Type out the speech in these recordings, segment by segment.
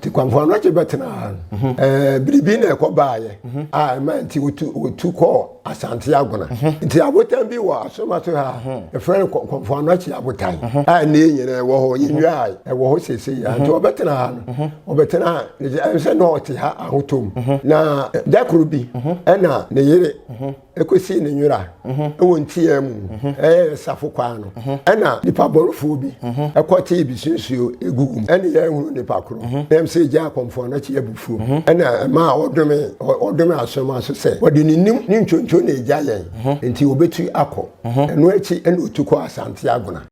Nti Kwamfo Anokye bɛtenaa ha no, biribi na ɛkɔ baayɛ a ɛma nti wɔtu kɔɔ Asante Agona. Nti abotan bi wɔ Asomaso ha a yɛfrɛ no Kwamfo Anokye abotan a ɛnɛ yi nyinaa ɛwɔ hɔ, yɛnwiae, ɛwɔ hɔ seesei yi. Nti ɔbɛtena ha no, ɔbɛtena ha, ɛsɛ sɛ na ɔte ha ahotɔ mu. Na da koro bi ɛna ne yere ɛkɔsii ne nwera wɔ ntiaa mu ɛyɛ safo kwan no ɛna nipa bɔrefoɔ bi ɛkɔtee bi sunsuo ɛgugu mu ɛne yɛn hunu nipa koro na ɛm sɛ gya akɔmfoɔ no akyi abufuo ɛna ɛma ɔdome ɔdome asɛm aso sɛ wɔde ne nim ne ntwontwo na ɛgya yɛn nti wɔbɛtu akɔ ɛno akyi ɛna ɔtu kɔ Asante Agona.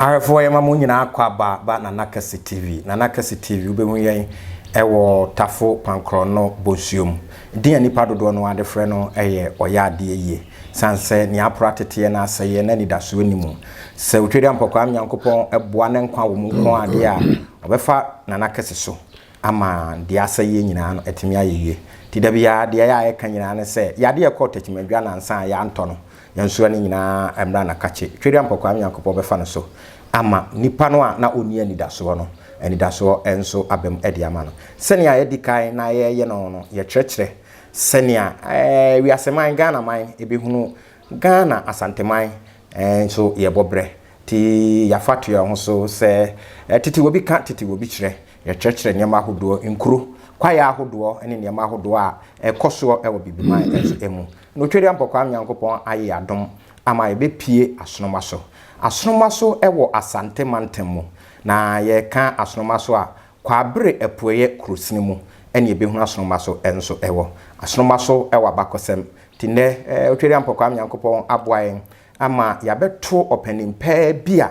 Ahwɛfoɔ yɛma mo nyinaa kɔ aba ba Nana Kɛse TV. Nana Kɛse TV wobɛhu yɛn ɛwɔ Tafo Pankorɔno Bonsuo mu. Din a nnipa dodoɔ no ara de frɛ no yɛ Ɔyɛ Adeɛ Yie. Sane sɛ nea aporo ateteɛ na asɛeɛ na anidasoɔ nni mu. Sɛ Otwedeampɔ Kwame Nyankopɔn boa ne nkwa wɔ mu nko ara deɛ a, ɔbɛfa Nana Kɛse so ama deɛ asɛeɛ nyinaa no atumi ayɛ yie. Nti da biara deɛ ɛyɛ a yɛka nyinaa ne sɛ, yadeɛ a ɛkɔɔ Takyimadwa nansa a yɛantɔ no, Yɛnsoa ne nyinaa mmra n'akakye. Twedeampɔ Kwame Nyankopɔn bɛfa no so ama nipa no a na ɔnni anidasoɔ no, anidasoɔ nso aba mu de ama no. Sɛnea yɛadi kan na yɛreyɛ no no, yɛkyerɛkyerɛ sɛnea ɛɛ wiaseman, Ghanaman, ɛbɛhunu Ghana Asanteman nso yɛbɔ berɛ. Nti yɛafa to yɛn ho so sɛ tete obi ka, tete obi kyerɛ. Yɛkyerɛkyerɛ nneɛma ahodoɔ, nkuro, kwaeɛ ahodoɔ ne nneɛma ahodoɔ a ɛkɔ soɔ wɔ Bibiman nso mu. Na Otwedeampɔ Kwame Nyankopɔn ayɛ yɛn adom ama yɛbɛpue Asonoma so. Asonoma so wɔ Asante mantam mu. Na yɛreka Asonoma so a, Kwaabere Apueɛ kurosini mu na yɛbɛhunu Asonoma so nso wɔ. Asonoma so wɔ abakɔsɛm. Nti nnɛ Otwedeampɔ Kwame Nyankopɔn aboa yɛn ama yɛabɛto ɔpanin pɛɛ bi a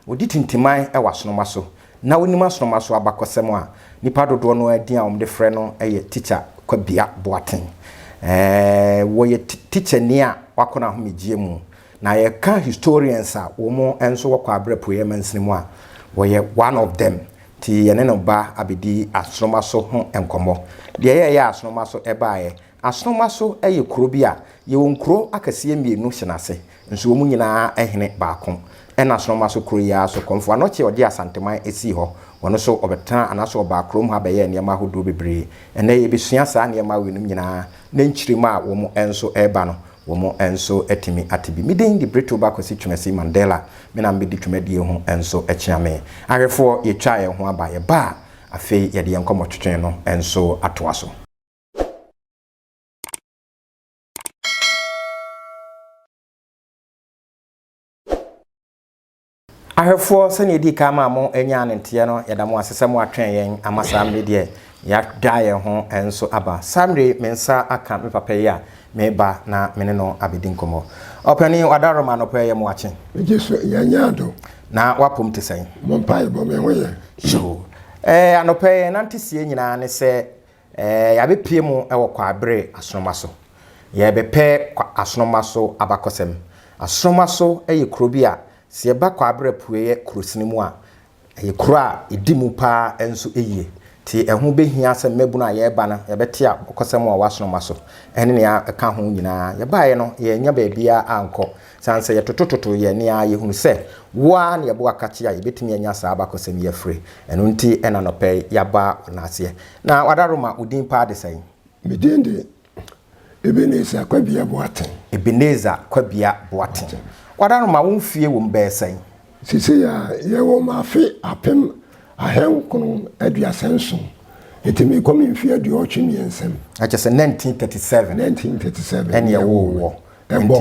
Wɔdi tintiman wɔ asonoma so, na wonim asonoma so abakɔsɛm a, nnipa dodoɔ no ara din a wɔde frɛ no yɛ Tikya Kwabea Boateng. Wɔyɛ tikyani a wakɔ n'ahomegyeɛ mu, na yɛka historians a wɔn nso wɔ Kwabre Apueeɛ Mansini mu a, wɔyɛ one of them. Nti yɛne no ba abɛdi asonoma so ho nkɔmmɔ. Deɛ ɛyɛeɛ a asonoma so baeɛ, Asonoma so yɛ kuro bi a yɛwɔ nkuro akɛseɛ mmienu hyɛ n'ase, nso wɔn nyinaa hene baako. Ɛna Asonoma so kuro yi ara so, Kɔmfo Anɔkye a ɔgye Asanteman sii hɔ, ɔno nso ɔbɛtenaa anaasɛ ɔbaa kurom ha bɛyɛɛ nneɛma ahodoɔ bebree. Ɛnnɛ yɛbɛsua saa nneɛma weinom nyinaa na nkyirimma a wɔn nso reba no, wɔn nso atumi ate bi. Me din de Britoba Kwasi Twumasi Mandela, me na mebɛdi dwumadie ho nso kyea me. Ahwɛfoɔ, yɛtwaa yɛn ho aba, yɛba a, afei yɛde yɛn nkɔmmɔtwetwe no nso atoa so. Ahwɛfoɔ, sɛdeɛ yɛdii kan maa mo nyaa ne nteɛ no, yɛda mo ase sɛ moatwɛn yɛn ama saa mmerɛ deɛ yɛada yɛn ho nso aba. Saa mmerɛ yi, me nsa aka me papa yi a mereba na me ne no abɛdi nkɔmmɔ. Ɔpanin, Wadaroma anɔpa yi yɛ mo akye. Megye so, yɛnyɛ ado. Na w'apom te sɛn? Mo mpaebɔ, me ho yɛ. Yoo. Ɛɛ, anɔpa yi, yɛn nanteseɛ nyinaa ne sɛ Ɛɛ, yɛabɛpue mu wɔ Kwaabere Asonoma so. Yɛrebɛpɛ Kwa Asonoma so abakɔsɛm. Asonoma so yɛ kuro bi a, sɛ yɛba Kwaabere Apueeɛ kurosini mu a, ɛyɛ kuro a ɛdi mu pa ara nso yie. Nti ɛho bɛhia sɛ mmabunu a yɛreba no, yɛbɛte abakɔsɛm a ɛwɔ Asonoma so ne nea ɛka ho nyinaa. Yɛbaeɛ no, yɛannya baabiara ankɔ. Esiane sɛ yɛtotototo yɛn ani ara, yɛhunu sɛ wo ara na yɛbɔ akakye a yɛbɛtumi anya saa abakɔsɛm yi afiri. Ɛno nti na anɔpa yi yɛaba wo nan aseɛ. Na Wadaroma, wo din paa de sɛn? Me din de Ebenezer Kwabea Boateng. Ebenezer Kwabea Boateng. Wadaroma, wo mfie wom bɛyɛ sɛn? Seesei a yɛwɔ mu afe 1937, nti merekɔ me mfeɛ 83 mu. Na kyerɛ sɛ 1937. 1937. Ɛne ɛwoo woɔ. Ɛbɔ.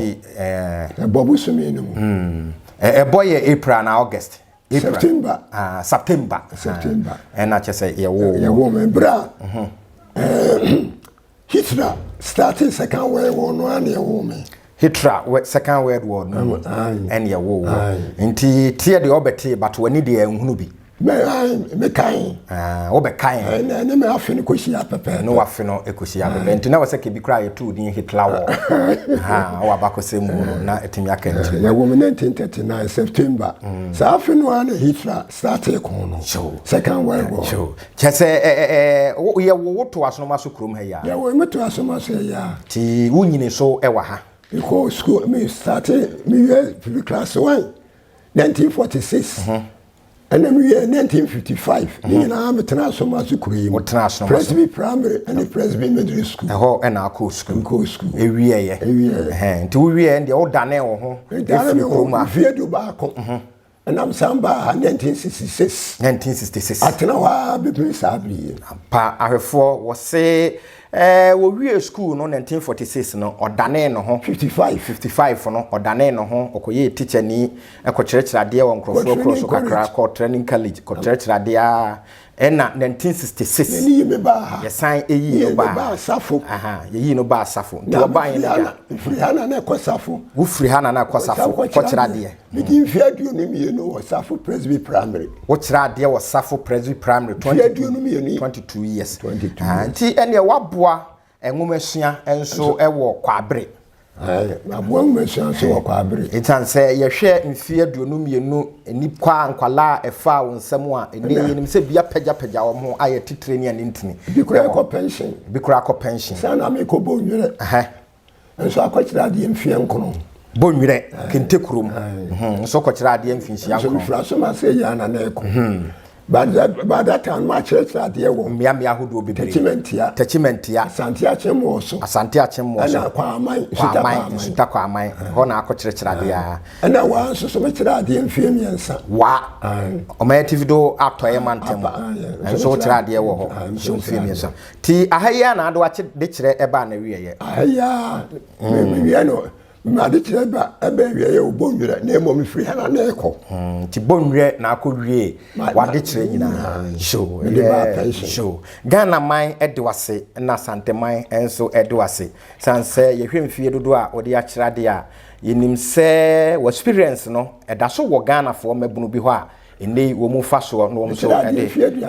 Ɛbɔ bosome no mu. Ɛbɔ yɛ April anaa August? April. September. Ah, September. September. Ɛna kyerɛ sɛ yɛwoo. Yɛwoo me berɛ a Hitler started Second World War no ara na yɛwoo me. Hitler Second World War no mu ɛna yɛwoo wo. Nti teɛ deɛ ɔbɛtee but w'ani deɛ nhunu bi. Mekae. Wobɛkae. Ɛne me afe no kɔhyia pɛpɛɛpɛ. Ne w'afe no kɔhyia pɛpɛɛpɛ. Nti na wɔ sɛ kebi koraa yɛtoo din Hitler War. Wɔ abakɔsɛm mu no na ɛtumi aka nkyiri. Yɛwoo me 1939 September. Saa afe no ara na Hitler startee ko no. Second World War. Kyɛ sɛ yɛwo wo to Asonoma so kurom ha yi a. Yɛwo me to Asonoma so yi a. Nti wonyini so wɔ ha. Mekɔɔ sukuu, me starte meyɛ firi class 1 1946 ɛna meyɛ 1955 ne nyinaa metena Asɔmase kuro yi mu. Wotena Asɔmase. Presby Primary ɛne Presby Middle School. Ɛhɔ ɛna akɔɔ sukuu. Mekɔɔ sukuu. Ewieɛ. Ewieɛ. Ɛhɛn, nti wowieɛ deɛ wodane wo ho Medane efiri me ho kurom a. mfeɛ 11. Ɛnam san baa ha 1966. 1966. Atena hɔ ara bɛpem saa bere yi. Ampa, ahwɛfoɔ, wɔse ɛɛ wɔwie sukuu no 1946 no, ɔdanee ne ho. 55. 55 no, ɔdanee ne ho, ɔkɔyɛɛ tikyani, kɔkyerɛkyerɛ adeɛ wɔ nkurɔfoɔ kuro so kakra, kɔɔ training college, kɔkyerɛkyerɛ adeɛ ara, ɛna 1966. Yɛne yi me baa ha. Yɛsan yii no baa. baa Safo. Aha, yɛyii no baa Safo. Nti ɔbaa yɛn agya. Mfiri ha na na ɛkɔ Safo. Wofiri ha na na ɛkɔ Safo, kɔkyerɛ adeɛ. Medi mfeɛ 22 wɔ Safo Presby Primary. Wokyerɛ adeɛ wɔ Safo Presby Primary. Mfeɛ 22. 22 years. 22 years. Nti ɛneɛ waboa nwomasua nso wɔ Kwaabere. Aboa nwomasua nso wɔ Kwaabere. Ɛsiane sɛ yɛhwɛ mfeɛ 22 nnipa nkwadaa a ɛfaa wɔn nsam a ɛnɛ yɛnim sɛ bi apagyapagya wɔn ho ayɛ titire ne anintini. Bi koraa kɔ pension. Bi koraa kɔ pension. Saa na mekɔ Bonwire. Nso akɔkyerɛ adeɛ mfeɛ 9. Bonwire, Kente kurom. Nso kɔkyerɛ adeɛ mfinhyia 9. Nso mfiri Asomase yɛ ana na ɛkɔ. By that time, makyerɛkyerɛ adeɛ wɔ mmeammea ahodoɔ bebree. Techimantia. Techimantia. Asante Akyemmoɔ so. Asante Akyemmoɔ so. Ɛna Kwaman, Nsuta Kwaman. Nsuta Kwaman. Hɔ na akɔkyerɛkyerɛ adeɛ a. Ɛna waa nso so mekyerɛ adeɛ mfeɛ 3. Waa. Ɔman atifi do atɔeɛ mantam. Nso wokyerɛ adeɛ wɔ hɔ. Nso mfeɛ 3. Ti aha yi a na ado akye de kyerɛ ɛbaa na wieɛ. Aha yi a mewie no made kyerɛ ba ɛbɛ wieɛ wɔ Bonwire na mmom mefiri ha na na ɛkɔ. Nti Bonwire na akɔ wie wade kyerɛ nyinaa. So so Ghana man de wase na Asante man nso de wase. San sɛ yɛhwɛ mfie dodoɔ a wɔde akyerɛ adeɛ a yɛnim sɛ wɔ experience no ɛda so wɔ Ghanafoɔ mmabunu bi hɔ a ɛnnɛ yi wɔn mu fa soɔ na wɔn nso de sua 38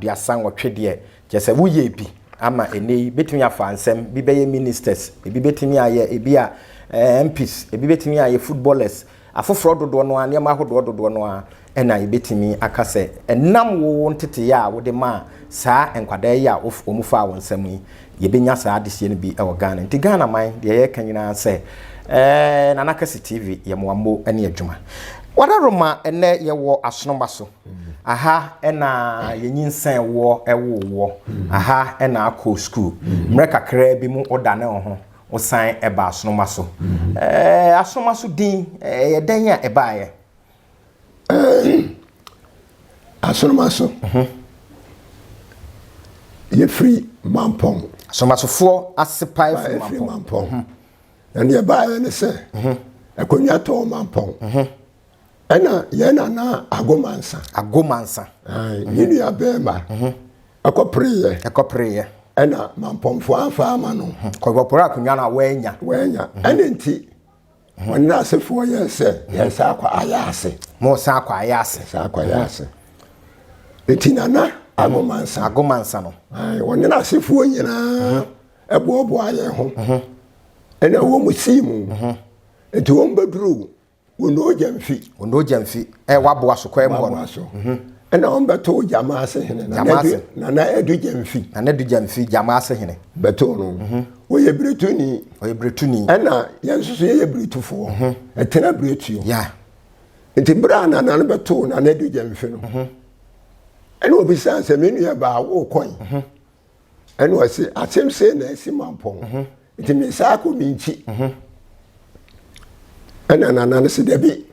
deɛ kyerɛ sɛ woyɛ bi ama ɛnnɛ yi bɛtumi afa nsɛm bi bɛyɛ ministers, ebi bɛtumi ayɛ ebi a MPs, ebi bɛtumi ayɛ footballers, afoforɔ dodoɔ no ara, nneɛma ahodoɔ dodoɔ no ara ɛna yɛbɛtumi aka sɛ ɛnam wo nteteyɛ a wode maa saa nkwadaa yi a wɔn faa wɔn nsam yi, yɛbɛnya saa adehyeɛ no bi wɔ Ghana. Nti Ghana man, deɛ yɛreka nyinaa sɛ ɛɛ Nana Kɛse TV yɛ mo ammo ne adwuma. Wadaroma ɛnɛ yɛwɔ Asonoma so. Aha ɛna yɛnyinsɛn woɔ ɛwoo woɔ. Aha ɛna akɔ sukuu. Mmerɛ kakraa bi mu wodane wo ho wosan ɛba Asonoma so. Ɛɛ Asonoma so din ɛyɛ dɛn a ɛbaeɛ? Asonoma so. Yɛfiri Mampɔn. Asomasofoɔ asepae firi Mampɔn. Na deɛ ɛbaeɛ ne sɛ akonnwa tɔɔ Mampɔn. Ɛna yɛn nana Agomansa. Agomansa. Ne nua bɛrima ɛkɔpereeɛ. Ɛkɔpereeɛ. Ɛna Mampɔnfoɔ amfa ama no. Kɔkɔpere akonnwa no a wɔanya. Wɔanya. Ɛne nti wɔn asefoɔ yɛ sɛ yɛn sa akɔ ayɛ ase. Mo san akɔ ayɛ ase. San akɔ ayɛ ase. Nti nana Agomansa. Agomansa no. Wɔn asefoɔ nyinaa ɛboaboa yɛn ho. Ɛna wɔn mu sii mu. Nti wɔn bɛduru Onoo Gyamfi. Onoo Gyamfi. Ɛ waboa so kwan mu hɔ no. Waboa so. Ɛna wɔn bɛtoo Gyamaase hene. Gyamaase. Nana Adu Gyamfi. Nana Adu Gyamfi Gyamaase hene. Bɛtoo no. Wɔyɛ Biretuni. Ɔyɛ Biretuni. Ɛna yɛn nso so yɛyɛ Biretufoɔ. Ɛtena Biretuo. Ya. Nti bere a nana no bɛtoo Nana Adu Gyamfi no. Ɛna obisaa sɛ me nua baa wokɔe. Ɛna ɔse asɛm sei na asi Mampɔn. Nti me nsa akɔ me nkyi. Ɛna nana no se dabi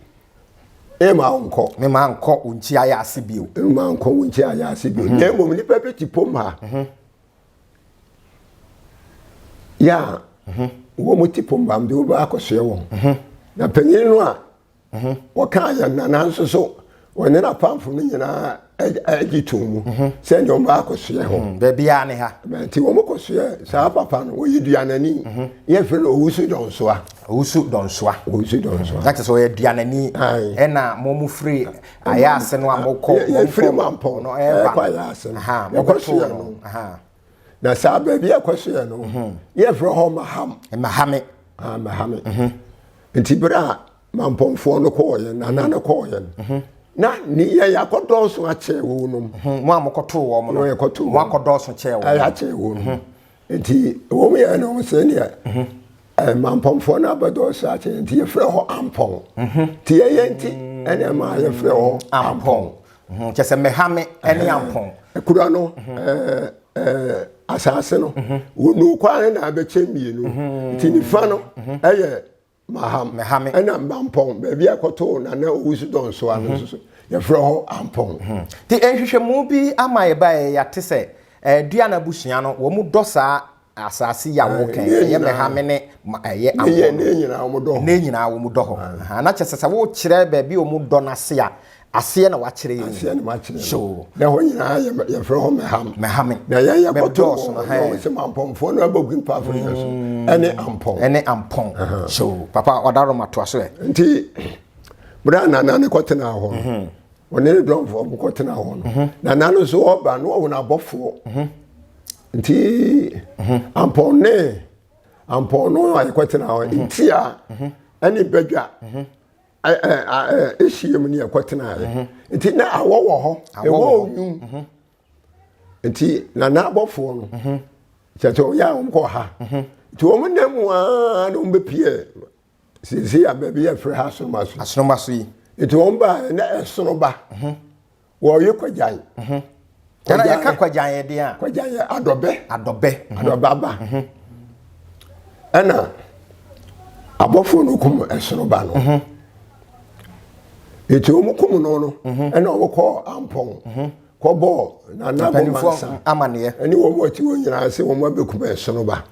mema wo nkɔ. Mema nkɔ wo nkyi ayɛ ase bio. Mema nkɔ wo nkyi ayɛ ase bio. Na mmom nipa bi te pom ha. Yɛ a wɔn te pom ha mede wo bɛ akɔsoɛ wɔn. Na panyin no a wɔkaa yɛn nana nso so wɔne n'apamfo no nyinaa agye too mu sɛ nea wɔn akɔsoɛ hɔ. Baabi a ne ha. Nti wɔn kɔsoɛ saa papa no wɔyɛ duanani. Yɛfrɛ no Owusu Dɔnsoa. Owusu Dɔnsoa. Owusu Dɔnsoa. Na kyerɛ sɛ ɔyɛ duanani. Ɛna mo mo firi ayɛ ase no a mo kɔ. Yɛfiri Mampɔn ɛkɔ ayɛ ase no. Yɛkɔsoɛ no. Na saa baabi a ɛkɔsoɛ no yɛfrɛ hɔ Maham. Mahame. Mahame. Nti berɛ a Mampɔnfoɔ no kɔɔyɛ, nana no kɔɔyɛ no, na ne yɛ yɛakɔdɔɔso akyɛ wɔn nom. Mo a mokɔtoo wɔn no, yɛkɔtoo mo akɔdɔɔso kyɛɛ wɔn. Akyɛ wɔn nom. Nti wɔn yɛ no sɛ neɛ. Mampɔnfoɔ no abɛdɔɔso akyɛ nti yɛfrɛ hɔ Ampɔn. Nti yɛyɛ nti ɛna ɛma yɛfrɛ hɔ Ampɔn. Kyɛ sɛ Mɛhame ne Ampɔn. Kura no asase no wɔnu kwan na abɛkyɛ mmienu. Nti nifa no ɛyɛ Maham ɛna Mampɔn baabi a ɛkɔtoo Nana Owusu Dɔnsoa no nso so yɛfrɛ hɔ Ampɔn. Nti nhwehwɛmu bi ama yɛbaeɛ yɛate sɛ Aduana abusua no wɔn dɔ saa Asase yi a woka yi, ɛyɛ Mɛhame ne ɛyɛ Ampɔn. Ne nyinaa wɔn dɔ hɔ. Ne nyinaa wɔn dɔ hɔ. Na kyerɛ sɛ sɛ wokyerɛ baabi a wɔn dɔ no ase a, aseɛ na wakyerɛ yɛn. Aseɛ na wakyerɛ. So. Na hɔ nyinaa yɛ yɛfrɛ hɔ Mɛham. Mɛhame. Na yɛn yɛ kɔtɔ wɔ no hɛn. Sɛ Mampɔnfoɔ no abɔ gu mpaafo yɛn so. Ɛne Ampɔn. Ɛne Ampɔn. So papa ɔdaroma toa so ɛ. Nti bere a nana ne kɔtena hɔ no. Ɔne ne dɔmfoɔ mo kɔtena hɔ no. Mhm. Na na no nso ɔba no ɔwɔ n'abɔfoɔ. Mhm. Nti mhm. ampɔn ne ampɔn no a yɛkɔtena hɔ ntia ɛne badwa ɛhyia mu ne yɛkɔtena yɛ. Nti na awɔ wɔ hɔ ɛwɔ onwum. Nti na n'abɔfoɔ no kyerɛ sɛ ɔyɛ a wɔn kɔ ha. Nti wɔn nam mu ara na wɔn bɛpie Seesei a baabi yɛ frɛ ha asoroma so. Asoroma so yi. Nti wɔn baa na ɛsono ba. Mhm. Wɔyɛ kwagyan. Mhm. Yɛn yɛka kwagyan yɛ deɛ a. Kwagyan yɛ adɔbɛ. Adɔbɛ. Mhm. Adɔbɛ aba. Ɛna abɔfoɔ no kum ɛsono ba no. Nti wɔn kum no no ɛna wɔn kɔ ampɔn. Kɔbɔɔ nana bɔ mansa. Amaneɛ. Ɛne wɔn a wɔte hɔ nyinaa sɛ wɔn abɛkum ɛsono ba.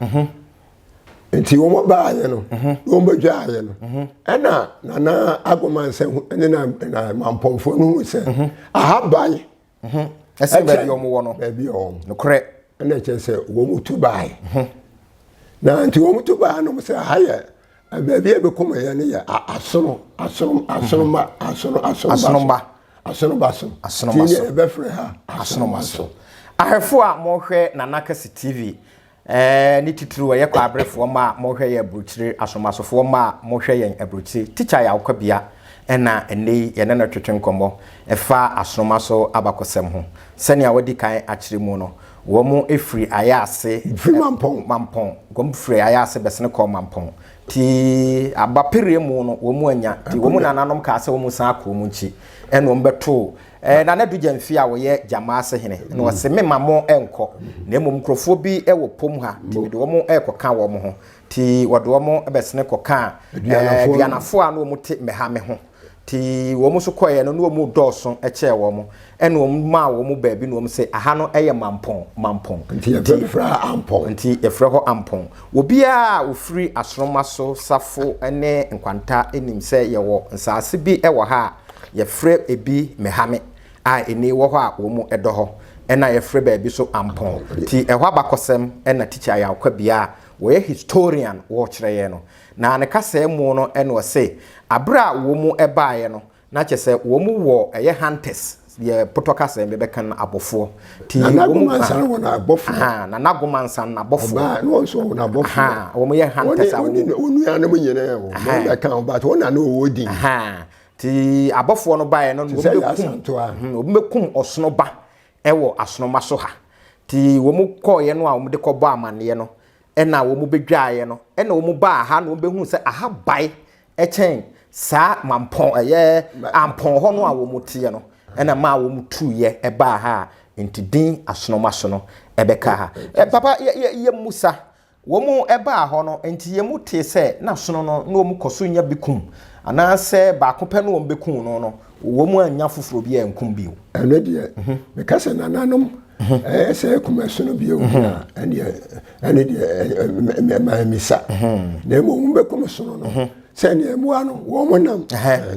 Nti wɔn baayɛ no na wɔn bɛdwaayɛ no ɛna nana agomansa ne na na mampɔnfoɔ no hu sɛ ahaban ɛsɛ baabi wɔn wɔ no baabi wɔn nokorɛ ɛna kyerɛ sɛ wɔn tu baayɛ na nti wɔn tu baayɛ no sɛ aha yɛ baabi a ɛbɛkɔm yɛ no yɛ asono asono asonoma asono asonoma asonoma so asonoma so ɛbɛfrɛ ha asonoma so ahwɛfoɔ a mohwɛ Nana Kɛse TV Ɛɛ, ne titiriw ɛyɛ Kwaabrefoɔ mma a mohwɛ yɛn aburokyire, Asomasofoɔ mma a mohwɛ yɛn aburokyire, Tikya Yaw Kwabea na ɛnnɛ yi yɛne no retwetwe nkɔmmɔ ɛfa asoroma so abakɔsɛm ho. Sɛnea wadi kan akyerɛ mu no, wɔn firi Ayaase, Firi Mampɔn. Mampɔn. Wɔn firi Ayaase bɛsene kɔɔ Mampɔn. Nti aba pereɛ mu no, wɔn annya. Nti wɔn nananom kaa sɛ wɔn san akɔ wɔn nkyi. Ɛna wɔn bɛtoo Eh, Nana Adu Gyamfi a ɔyɛ Gyamaase hene na ɔse me ma mo nkɔ, na mmom nkurɔfoɔ bi wɔ pom ha, nti mede wɔn rekɔka wɔn ho. Nti wɔde wɔn bɛsene kɔkaa eh, Aduanafoɔ a na wɔn te Mmɛhame ho. Nti wɔn nso kɔeɛ no, na wɔn dɔɔso kyɛɛ wɔn, ɛna wɔn maa wɔn baabi na wɔn se aha no yɛ Mampɔn, Mampɔn. Nti yɛfrɛ ha Ampɔn. Nti yɛfrɛ hɔ Ampɔn. Obiara a ɔfiri Asoroma so, Safo ne Nkwanta nim sɛ yɛwɔ nsaase bi wɔ ha a Yɛfrɛ ebi Mehame a eni wɔ hɔ a wɔn dɔ hɔ. Ɛna yɛfrɛ baabi so Ampɔn. Nti ɛhɔ abakɔsɛm na Tikya Yaw Kwabea a wɔyɛ historian wɔkyerɛ yɛn no. Na ne kasaa mu no ɛna ɔse aberɛ a wɔn baeɛ no na kyerɛ sɛ wɔn wɔ ɛyɛ hunters yɛ potɔ kasaa mu yɛbɛka no abɔfoɔ. Nti Nana wɔn Agomansan wɔ n'abɔfoɔ. Aha, Nana Agomansan n'abɔfoɔ. Ɔbaa na wɔn nso wɔ n'abɔfoɔ. Aha, wɔn yɛ hunters a wɔn. Wɔn nuanom nyinaa wɔ. Wɔn bɛka ho but wɔn na na wɔwɔ din. Aha. Nti abɔfoɔ no baeɛ no, wɔn bɛkum ɔsono ba wɔ asonoma so ha. Nti wɔn kɔeɛ no a wɔde kɔbɔ amanneɛ no, ɛna wɔn bɛdwaeɛ no, ɛna wɔn baa ha na wɔn bɛhunu sɛ aha bae kyɛn saa mampɔn ɛyɛ ampɔn hɔ no a wɔn teɛ no, ɛna maa wɔn tuiɛ ɛbaa ha a nti din asonoma so no ɛbɛka ha. Papa yɛ yɛ yɛ musa Wɔbaa hɔ no, enti yɛn mu tee sɛ na sono no na wɔkɔ so nya bi kum, anaasɛ baako pɛ na wɔbɛkum no no, wɔn annya foforɔ bi ankum bio. Ɛno deɛ, meka sɛ nananom ɛyɛ sɛ ɛkum ɛsono bio a, ɛneɛ ɛne deɛ mammisa. Na mmom wɔbɛkum sono no sɛdeɛ mmoa no wɔn nam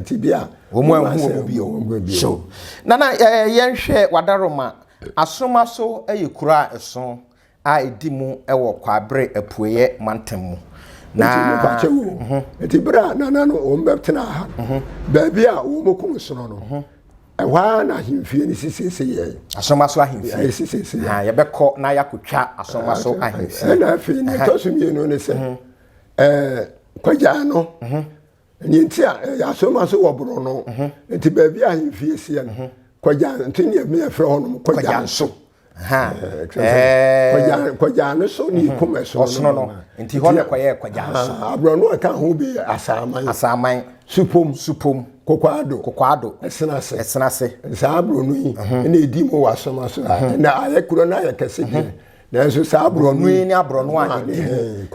nti bi a wɔn anhu wɔn bio. So, Nana, yɛnhwɛ Wadaroma. Asoma so yɛ kuro a ɛso a ɛdi mu wɔ Kwaabere Apueeɛ mantam mu. Na nti mepakyɛ wo mhm. nti berɛ a nana no wɔn bɛtena ha no mhm. baabi a wɔn kum sono no mhm. ɛhɔ ara na ahemfie no sisiesie yɛn. Asoma so ahemfie. Ɛsisiesie yɛn. Yɛbɛkɔ na yɛakɔtwa asoma so ahemfie. Ɛna afei nea ɛtɔ so mmienu ne sɛ ɛɛ kwagyaa no. Nea nti a ɛyɛ asoma so wɔ borɔno nti baabi a ahemfie siɛ no kwagyaa nti nea yɛfrɛ hɔ nom kwagyaa nso. Kɔgyaa no so ne kum ɛsono no. Nti hɔ na kɔyɛɛ kɔgyaa so. Aborɔno a ɛka ho bi yɛ Asaaman. Asaaman. Supom. Supom. Kokwado. Kokwado. Ɛsenase. Ɛsenase. Saa aborɔno yi mhm. na ɛdi mu wɔ asoma so ha. Mhm. Na ayɛ kuro no ayɛ kɛse deɛ. Mhm. Nanso saa aborɔno yi ne aborɔno a ɛdi mu.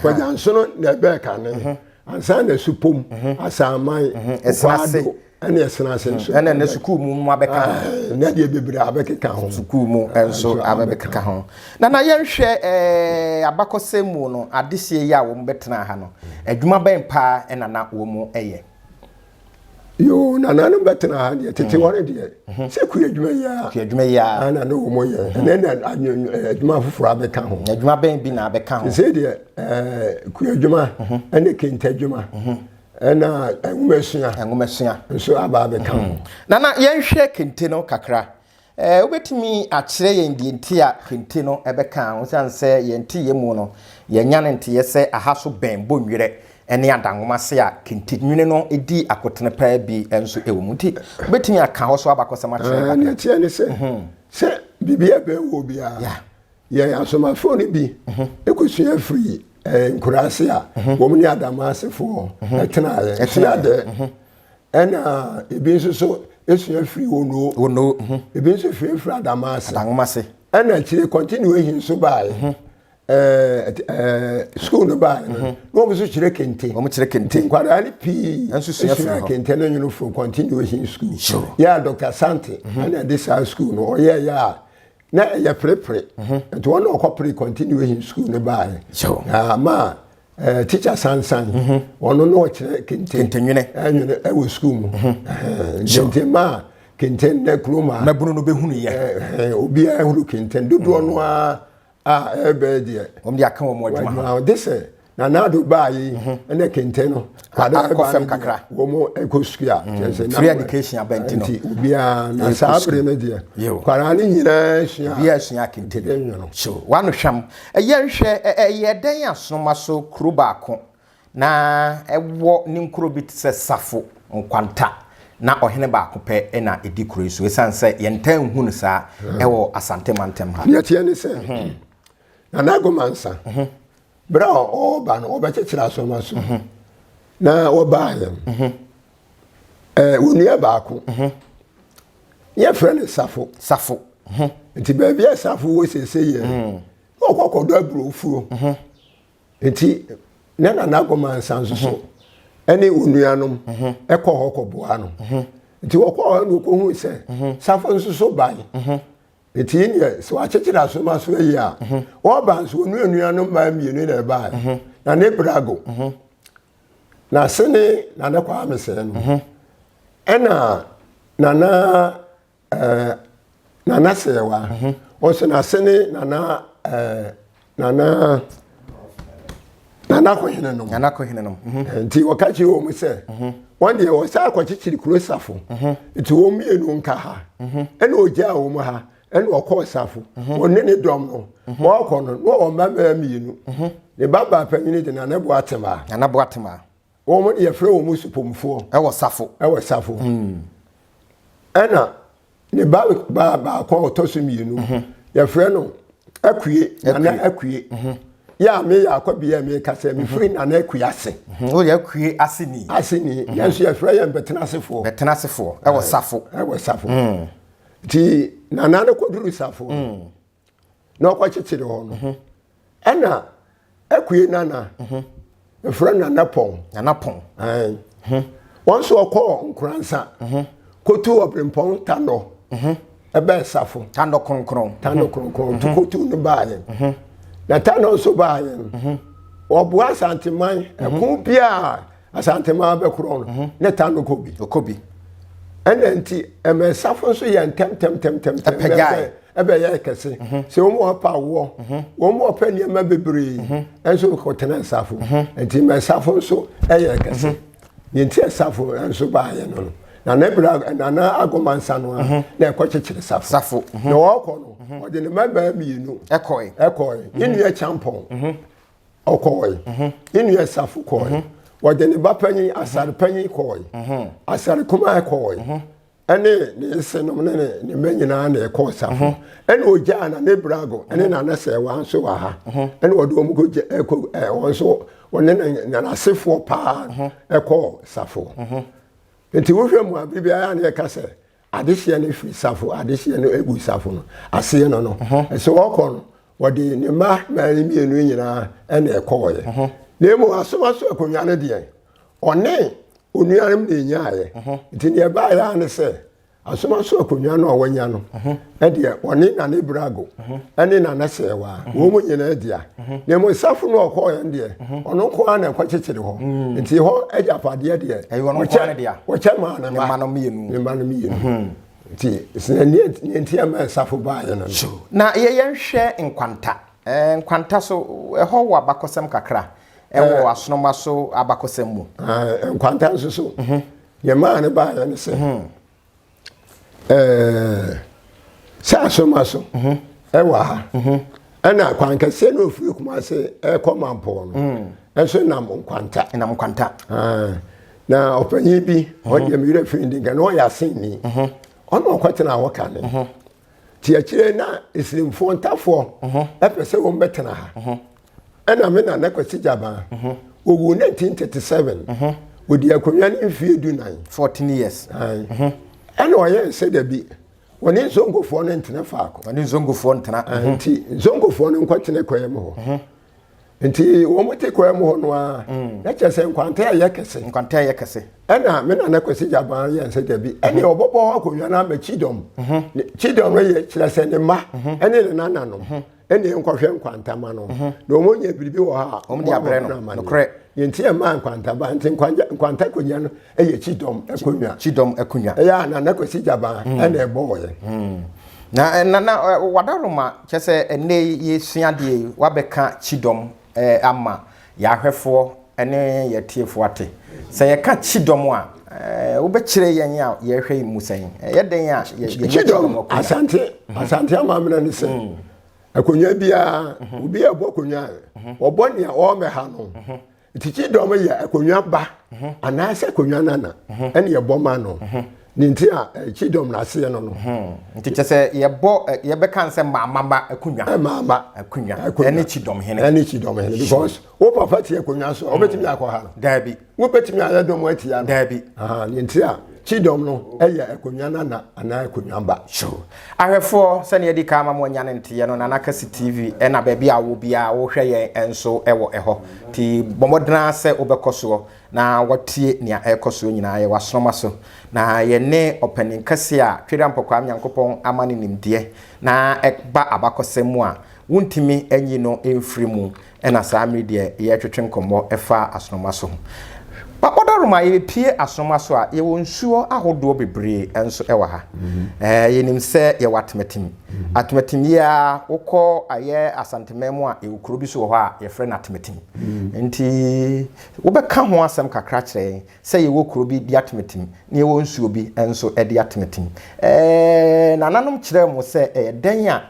Kɔgyaa nsono na ɛbɛɛ kane. Ansa na Supom, Asaaman, Kokwado. Ɛne ɛsena ase nso. Ɛna ne sukuu mu mu abɛka ho. Na deɛ bebree abɛkeka ho. Sukuu mu nso abɛkeka ho. Na na yɛnhwɛ ɛɛ abakɔsɛm mu no adehyeɛ yi a wɔn bɛtena ha no adwuma bɛn paa ɛna na wɔn yɛ. Yoo nananom bɛtena ha deɛ tete hɔ no deɛ mhm. sɛ kua adwuma yi a. Kua adwuma yi a. Ɛna ne wɔn yɛ mhm. ɛnɛ na adwuma foforɔ abɛka ho. Adwuma bɛn bi na abɛka ho. Sɛ deɛ ɛɛ kua adwuma mhm. ɛne kente adwuma. Ɛna nwomasua. Nwomasua. Nso aba abɛka ho. Hmm. Nana, yɛnhwɛ kente no kakra. Eh, wobɛtumi akyerɛ yɛn deɛ nti a kente no ɛbɛka ho sane sɛ yɛn nteyɛ mu no yɛnya no nteyɛ sɛ aha so bɛn bɔnwerɛ ne adanwoma ase a kente nwene no di akotene paa bi nso ɛwɔ mu nti wobɛtumi aka hɔ so abakɔsɛm akyerɛ kakra. Deɛ teɛ ne sɛ mhm. sɛ biribi ɛbɛn wɔ biara Yɛn asomafoɔ no bi kɔsua firii nkuraase a wɔn ne Adama asefoɔ tenaeɛ, sua dɛ. Ɛna ebi nso so sua firi Ono. Ono. Ebi nso sua firi Adama ase. Adama ase. Ɛna akyire continuation nso baeɛ. Sukuu no baeɛ no, na wɔn nso kyerɛ kente. Wɔn kyerɛ kente. Nkwadaa no pii nso sua kente no nwono from continuation school. Yɛ a Dr. Sante ɛna ɛde saa sukuu no ɔyɛɛ yɛ a na ɛyɛ perepere mhm. nti wɔn na ɔkɔ pere continuation school no baeɛ na ama eh, teacher sansan mhm. ɔno na ɔkyerɛ kente kentenwene ɛnwene ɛwɔ school mu mhm. eh, kente maa kente nnɛ kurom a mɛbunu no bɛhunu yɛ eh, obiara hunu kente dodoɔ no ara a ɛbɛyɛ deɛ wɔn de aka wɔn adwuma ho de sɛ Nana Addo baa yi ɛna kente no akɔ fam kakra wɔn ɛkɔ sukuu a kyerɛ sɛ free education aba nti no nti obiara na saa bere no deɛ kwaraa no nyinaa sua obiara sua kente no so wano hwam ɛyɛ nhwɛ ɛyɛ dɛn asonoma so kuro baako na ɛwɔ ne nkuro bi te sɛ Safo Nkwanta na ɔhene baako pɛ na ɛdi kuro yi so ɛsiane sɛ yɛntaa nhu no saa ɛwɔ Asante mantam ha. Deɛ teɛ ne sɛ Nana Agomansa Berɛ a ɔreba no, wɔbɛkyekyere asɔma so. Mhm. Na wɔbaeɛ no, mhm. eh, onua baako, mhm. yɛfrɛ no Safo. Safo. Nti baabi a Safo wɔ sese yɛ, mm. na ɔkɔ kɔdɔ aburofuo. Nti ne nana Agomansa nso so ɛne onuanom ɛkɔ hɔ kɔboa no. Nti wɔkɔ hɔ na wɔkɔhu sɛ Safo nso so bae. Eti yi deɛ sɛ wakyekyere asoma so ayi a mhm. wɔba nso wɔn nuanuanom mmaa mmienu na ɛbaeɛ mhm. na ne brago mhm. na ase ne nana kwame sɛɛ no ɛna nana ɛɛ nana sɛɛwa ɔsɛ n'ase ne nana ɛɛ Nana Nana Kɔhene nom. Nana Kɔhene nom. Mhm. Eh, nti wɔka kyerɛ wɔn sɛ mhm. wɔn deɛ wɔsan akɔkyekyere kuro safo. Mhm. Nti wɔn mmienu nka ha. Ɛna ogyaa wɔn ha ɛna ɔkɔɔ safo. Ɔne ne dɔm no wɔkɔ no na wɔn mma mmaa mmienu. Ne ba baa panyin de Nana Boatema. Nana Boatema. Wɔn de yɛfrɛ wɔn supomfoɔ. Ɛwɔ safo. Ɛwɔ safo. Mm. Ɛna ne ba ba baako a ɔtɔ so mmienu mhm. yɛfrɛ no akue nana akue mhm. yɛ a meyɛ akɔbea a meka sɛ mefiri mhm. nana akue ase. Woyɛ akue ase ni. Ase ni yɛn nso yɛfrɛ yɛn bɛtenasefoɔ. Bɛtenasefoɔ ɛwɔ safo. Ɛwɔ safo. Mm. Nti nana no kɔduru safo. Mm. na ɔkɔkyekyere hɔ no mhm. ɛna akue nana mhm. ɛfrɛ nana pɔn nana pɔn mhm. wɔn nso ɔkɔɔ nkoransa kotu ɔbrempɔn tanɔ ɛbɛɛ safo tanɔ kronkron tanɔ kronkron to kotu no baayɛ na tanɔ nso baayɛ no ɔboa asanteman ɛko biara Asanteman bɛkorɔ no mhm. ne ta no kɔ bi. Ɔkɔ bi. Ɛna nti ɛmɛsafo nso yɛ ntɛmntɛmntɛmntɛm ɛbɛyɛ kɛse. Mhm. Sɛ wɔn ɔpɛ awoɔ, mhm. wɔn ɔpɛ nneɛma bebree nso kɔtena nsafo. Nti mɛsafo nso ɛyɛ kɛse. Deɛ nti ɛsafo nso baayɛ no no na ne bra nana agoma nsa no a na ɛkɔ kyekyere safo. Safo. Na ɔkɔ no ɔde ne mmabaa mmienu. Ɛkɔe. Ɛkɔe. Ne nua kyampɔn. ɔkɔɔe mhm. ne nua safo kɔɔe mhm. wɔde ne ba panyin asare panyin kɔɔe mhm. asare kumaa kɔɔe. Ɛne ne nsenom ne ne ne mma nyinaa na ɛkɔɔ safo. Ɛna ogyaa na ne brago ɛne nana sɛwa nso wɔ ha. Ɛna ɔde wɔn kɔ gya ɛkɔ ɛ wɔn nso wɔne ne nanasefoɔ paa ɛkɔɔ safo. Nti wohwɛ mu a biribiara na yɛka sɛ adehyeɛ no firi safo, adehyeɛ no egu safo no aseɛ no no. Ɛsɛ wɔkɔ no wɔde ne mma mmaa no mmienu nyinaa ɛna ɛkɔɔyɛ. Na emu asomaso akonnwa no deɛ ɔne onuanom na enyaeɛ. Nti nea ɛbaeɛ ara ne sɛ asomaso akonnwa no a wanya no ɛdeɛ ɔne Nane Brago ɛne Nana Sɛɛwa wɔn mu nyinaa dea. Na mmom safo no a ɔkɔɔeɛ no deɛ ɔno nko ara na ɛkɔkyekyere hɔ. Nti hɔ agyapadeɛ deɛ wɔkyɛ maa ne mma no mmienu. Ne mma no mmienu. Nti sɛ nea nti a ɛma safo baeɛ no no. Na yɛnhwɛ nkwanta. Nkwanta so ɛhɔ wɔ abakɔsɛm kakra. Ɛwɔ asonoma so abakɔsɛm mu. Nkwanta nso so. Mhm. Deɛ maa no baeɛ ne sɛ mhm. sɛ asonoma so mhm. ɛwɔ ha ɛna kwan kɛseɛ na ofiri Kumase ɛkɔ Mampɔn no mm. ɛnso nam nkwanta. Nam nkwanta. Na ɔpanyin bi ɔdeɛ mi werɛ firi ndi nka na ɔyɛ asenni ɔna ɔkɔtena hɔ kane. Ti akyire na Esirimfoɔ ntafoɔ ɛpɛ sɛ wɔn bɛtena ha. Ɛna me nana Kwasi Gyaban ɔwuu 1937 ɔdi akonnwa no mfeɛ du-nan. 14 years. Ɛna ɔyɛ nsɛ dabi wɔne Nzongofoɔ no ntena faako. Wɔne Nzongofoɔ ntena. Nti Nzongofoɔ no nkɔtena kwae mu hɔ. Nti wɔn te kwae mu hɔ no ara na kyerɛ sɛ nkwanta ɛyɛ kɛse. Nkwanta ɛyɛ kɛse. Ɛna me nana Kwasi Gyaban yɛ nsɛ dabi ɛne ɔbɔbɔ hɔ akonnwa no ama Kyidɔm. Kyidɔm no yɛ kyerɛ sɛ ne mma ɛne ne nananom. Ɛnneɛ nkɔhwɛ nkwantama no mhm. na wɔn nyɛ biribi wɔ hɔ a wɔn de abrɛ no nokorɛ yɛn ti ɛmaa nkwantaba nti nkwanta akonnwa no ɛyɛ kyidɔm akonnwa kyidɔm akonnwa ɛyɛ a nana kwasi gyaban mm. ɛna ɛbɔ wɔ yɛ mm. na na na wadaroma kyɛ sɛ ɛnɛ yɛsua adeɛ yi wabɛka kyidɔm ama yɛahwɛfoɔ ne yɛn atiefoɔ ate. Sɛ yɛka kyidɔm a, wobɛkyerɛ yɛn a yɛhwɛ yi mu sɛn? Ɛyɛ dɛn a yɛnya kyidɔm akonnwa? Asante, mhm. Asante amammerɛ ne sɛ, mm. akonnwa biara, mhm. obi a ɛbɔ akonnwa a, mhm. ɔbɔ nea ɔremɛha no. Nti kyidɔm yɛ akonnwa ba anaasɛ akonnwa nana ɛne ɛbɔ ma no. Ne nti a kyidɔm n'aseɛ no no. Nti kyɛ sɛ yɛbɔ yɛbɛka nsɛ maamaba akonnwa. Maama akonnwa ɛne kyidɔm hene. Ɛne kyidɔm hene because wo papa te akonnwa so a wobɛtumi mm. akɔ ha no. Daabi. Wobɛtumi ayɛ dɔm atia no. Daabi. Ne nti a kyidɔm no ɛyɛ akonnwa nana anaa akonnwa ba. Sure. Ahwɛfoɔ sɛnea yɛdi kan ama mo anya ne nteɛ no Nana Kasi TV ɛna baabi a wɔ biara wohwɛ yɛn nso ɛwɔ ɛhɔ. Nti bɔ mmɔden sɛ wobɛkɔ soɔ na watie nea ɛrekɔ soɔ nyinaa. Yɛwɔ asorɔma so, na yɛne ɔpanin kɛseɛ a Twereampɔ Kwame Nyankopɔn ama no nimdeɛ na ɛba abakɔsɛm mu a, wontumi nyi no mfiri mu na saa mmere deɛ yɛretwetwe nkɔmmɔ ɛfa asorɔma so ho. Ɔdɔroma, yɛbɛpue asorɔma so a, yɛwɔ nsuo ahodoɔ bebree nso wɔ ha. Mm-hmm. Yɛnim sɛ yɛwɔ Atematimi. Mm-hmm. Atematimi yi ara, wokɔ ayɛ Asanteman mu a, yɛwɔ kuro bi so wɔ hɔ a yɛfrɛ no Atematimi. Mm-hmm. Nti Wobɛka ho asɛm kakra akyerɛ yɛn sɛ yɛwɔ kuro bi de atemetem na yɛwɔ nsuo bi nso de atemetem. Ɛɛ, nananom kyerɛɛ mo sɛ ɛyɛ dɛn a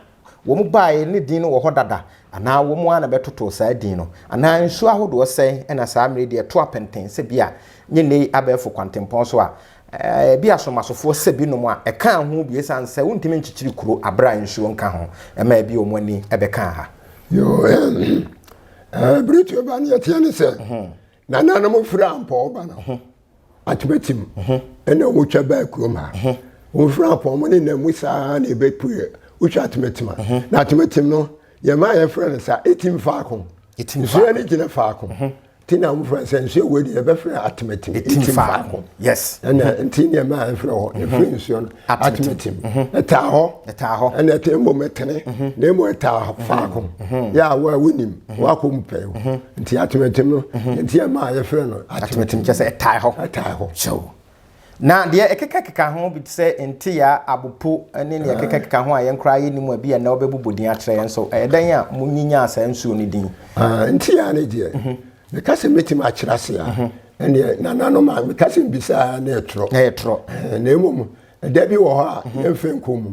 wɔn baeɛ ne din no wɔ hɔ dada anaa wɔn ara na bɛtotoo saa din no? Anaa nsuo ahodoɔ sɛn na saa mmerɛ yi deɛ ɛto apɛntɛn sɛ bi a nyɛ nnɛ yi abɛɛfo kwantempɔn so a ɛɛ, bi asomasofoɔ sɛ binom a ɛkaa ho bi ɛsiane sɛ wontumi nkyekyere kuro aberɛ a nsuo nka ho ɛma ebi wɔn ani bɛkaa ha. Yoo, ɛɛ, Eh, bere tuo ba no yɛteɛ ne sɛ mhm. nananom firi ampɔw ba no mhm. atebatim mhm. ɛna wɔtwa baa kurom ha wɔfiri ampɔw mo ne nam mu saa na ɛbɛpue wotwa atematim a na atematim no yɛma yɛfrɛ no saa ɛtim faako nsuo no gyina faako nti na wɔfrɛ sɛ nsuo wei deɛ yɛbɛfrɛ atematim ɛtim faako yes ɛna nti nneɛma a yɛfrɛ hɔ yɛfrɛ mhm. nsuo no atemetem mhm. ɛtaa hɔ ɛtaa hɔ ɛna ɛte mmom ɛtene mhm. na mmom ɛtaa faako yɛ a wo a wonim wakɔ mu pɛɛ nti atemetem no nti ɛma a yɛfrɛ no atemetem kyɛ sɛ ɛtaa hɔ ɛtaa hɔ so na deɛ ɛkekakeka ho bi te sɛ nteya abopo ne deɛ ɛkekakeka ho a yɛn koraa yɛnim a bi a na wɔbɛbobɔ din akyerɛ yɛn so ɛyɛ dɛn a monyinya saa nsuo no din ah, nteya ne deɛ Meka sɛ mɛtumi akyerɛ ase a, ɛneɛ nananom a meka sɛ mbisa na ɛtorɔ. Na ɛtorɔ. Na mmom ɛda bi wɔ hɔ a mhm. yɛmfɛ nkɔ mu.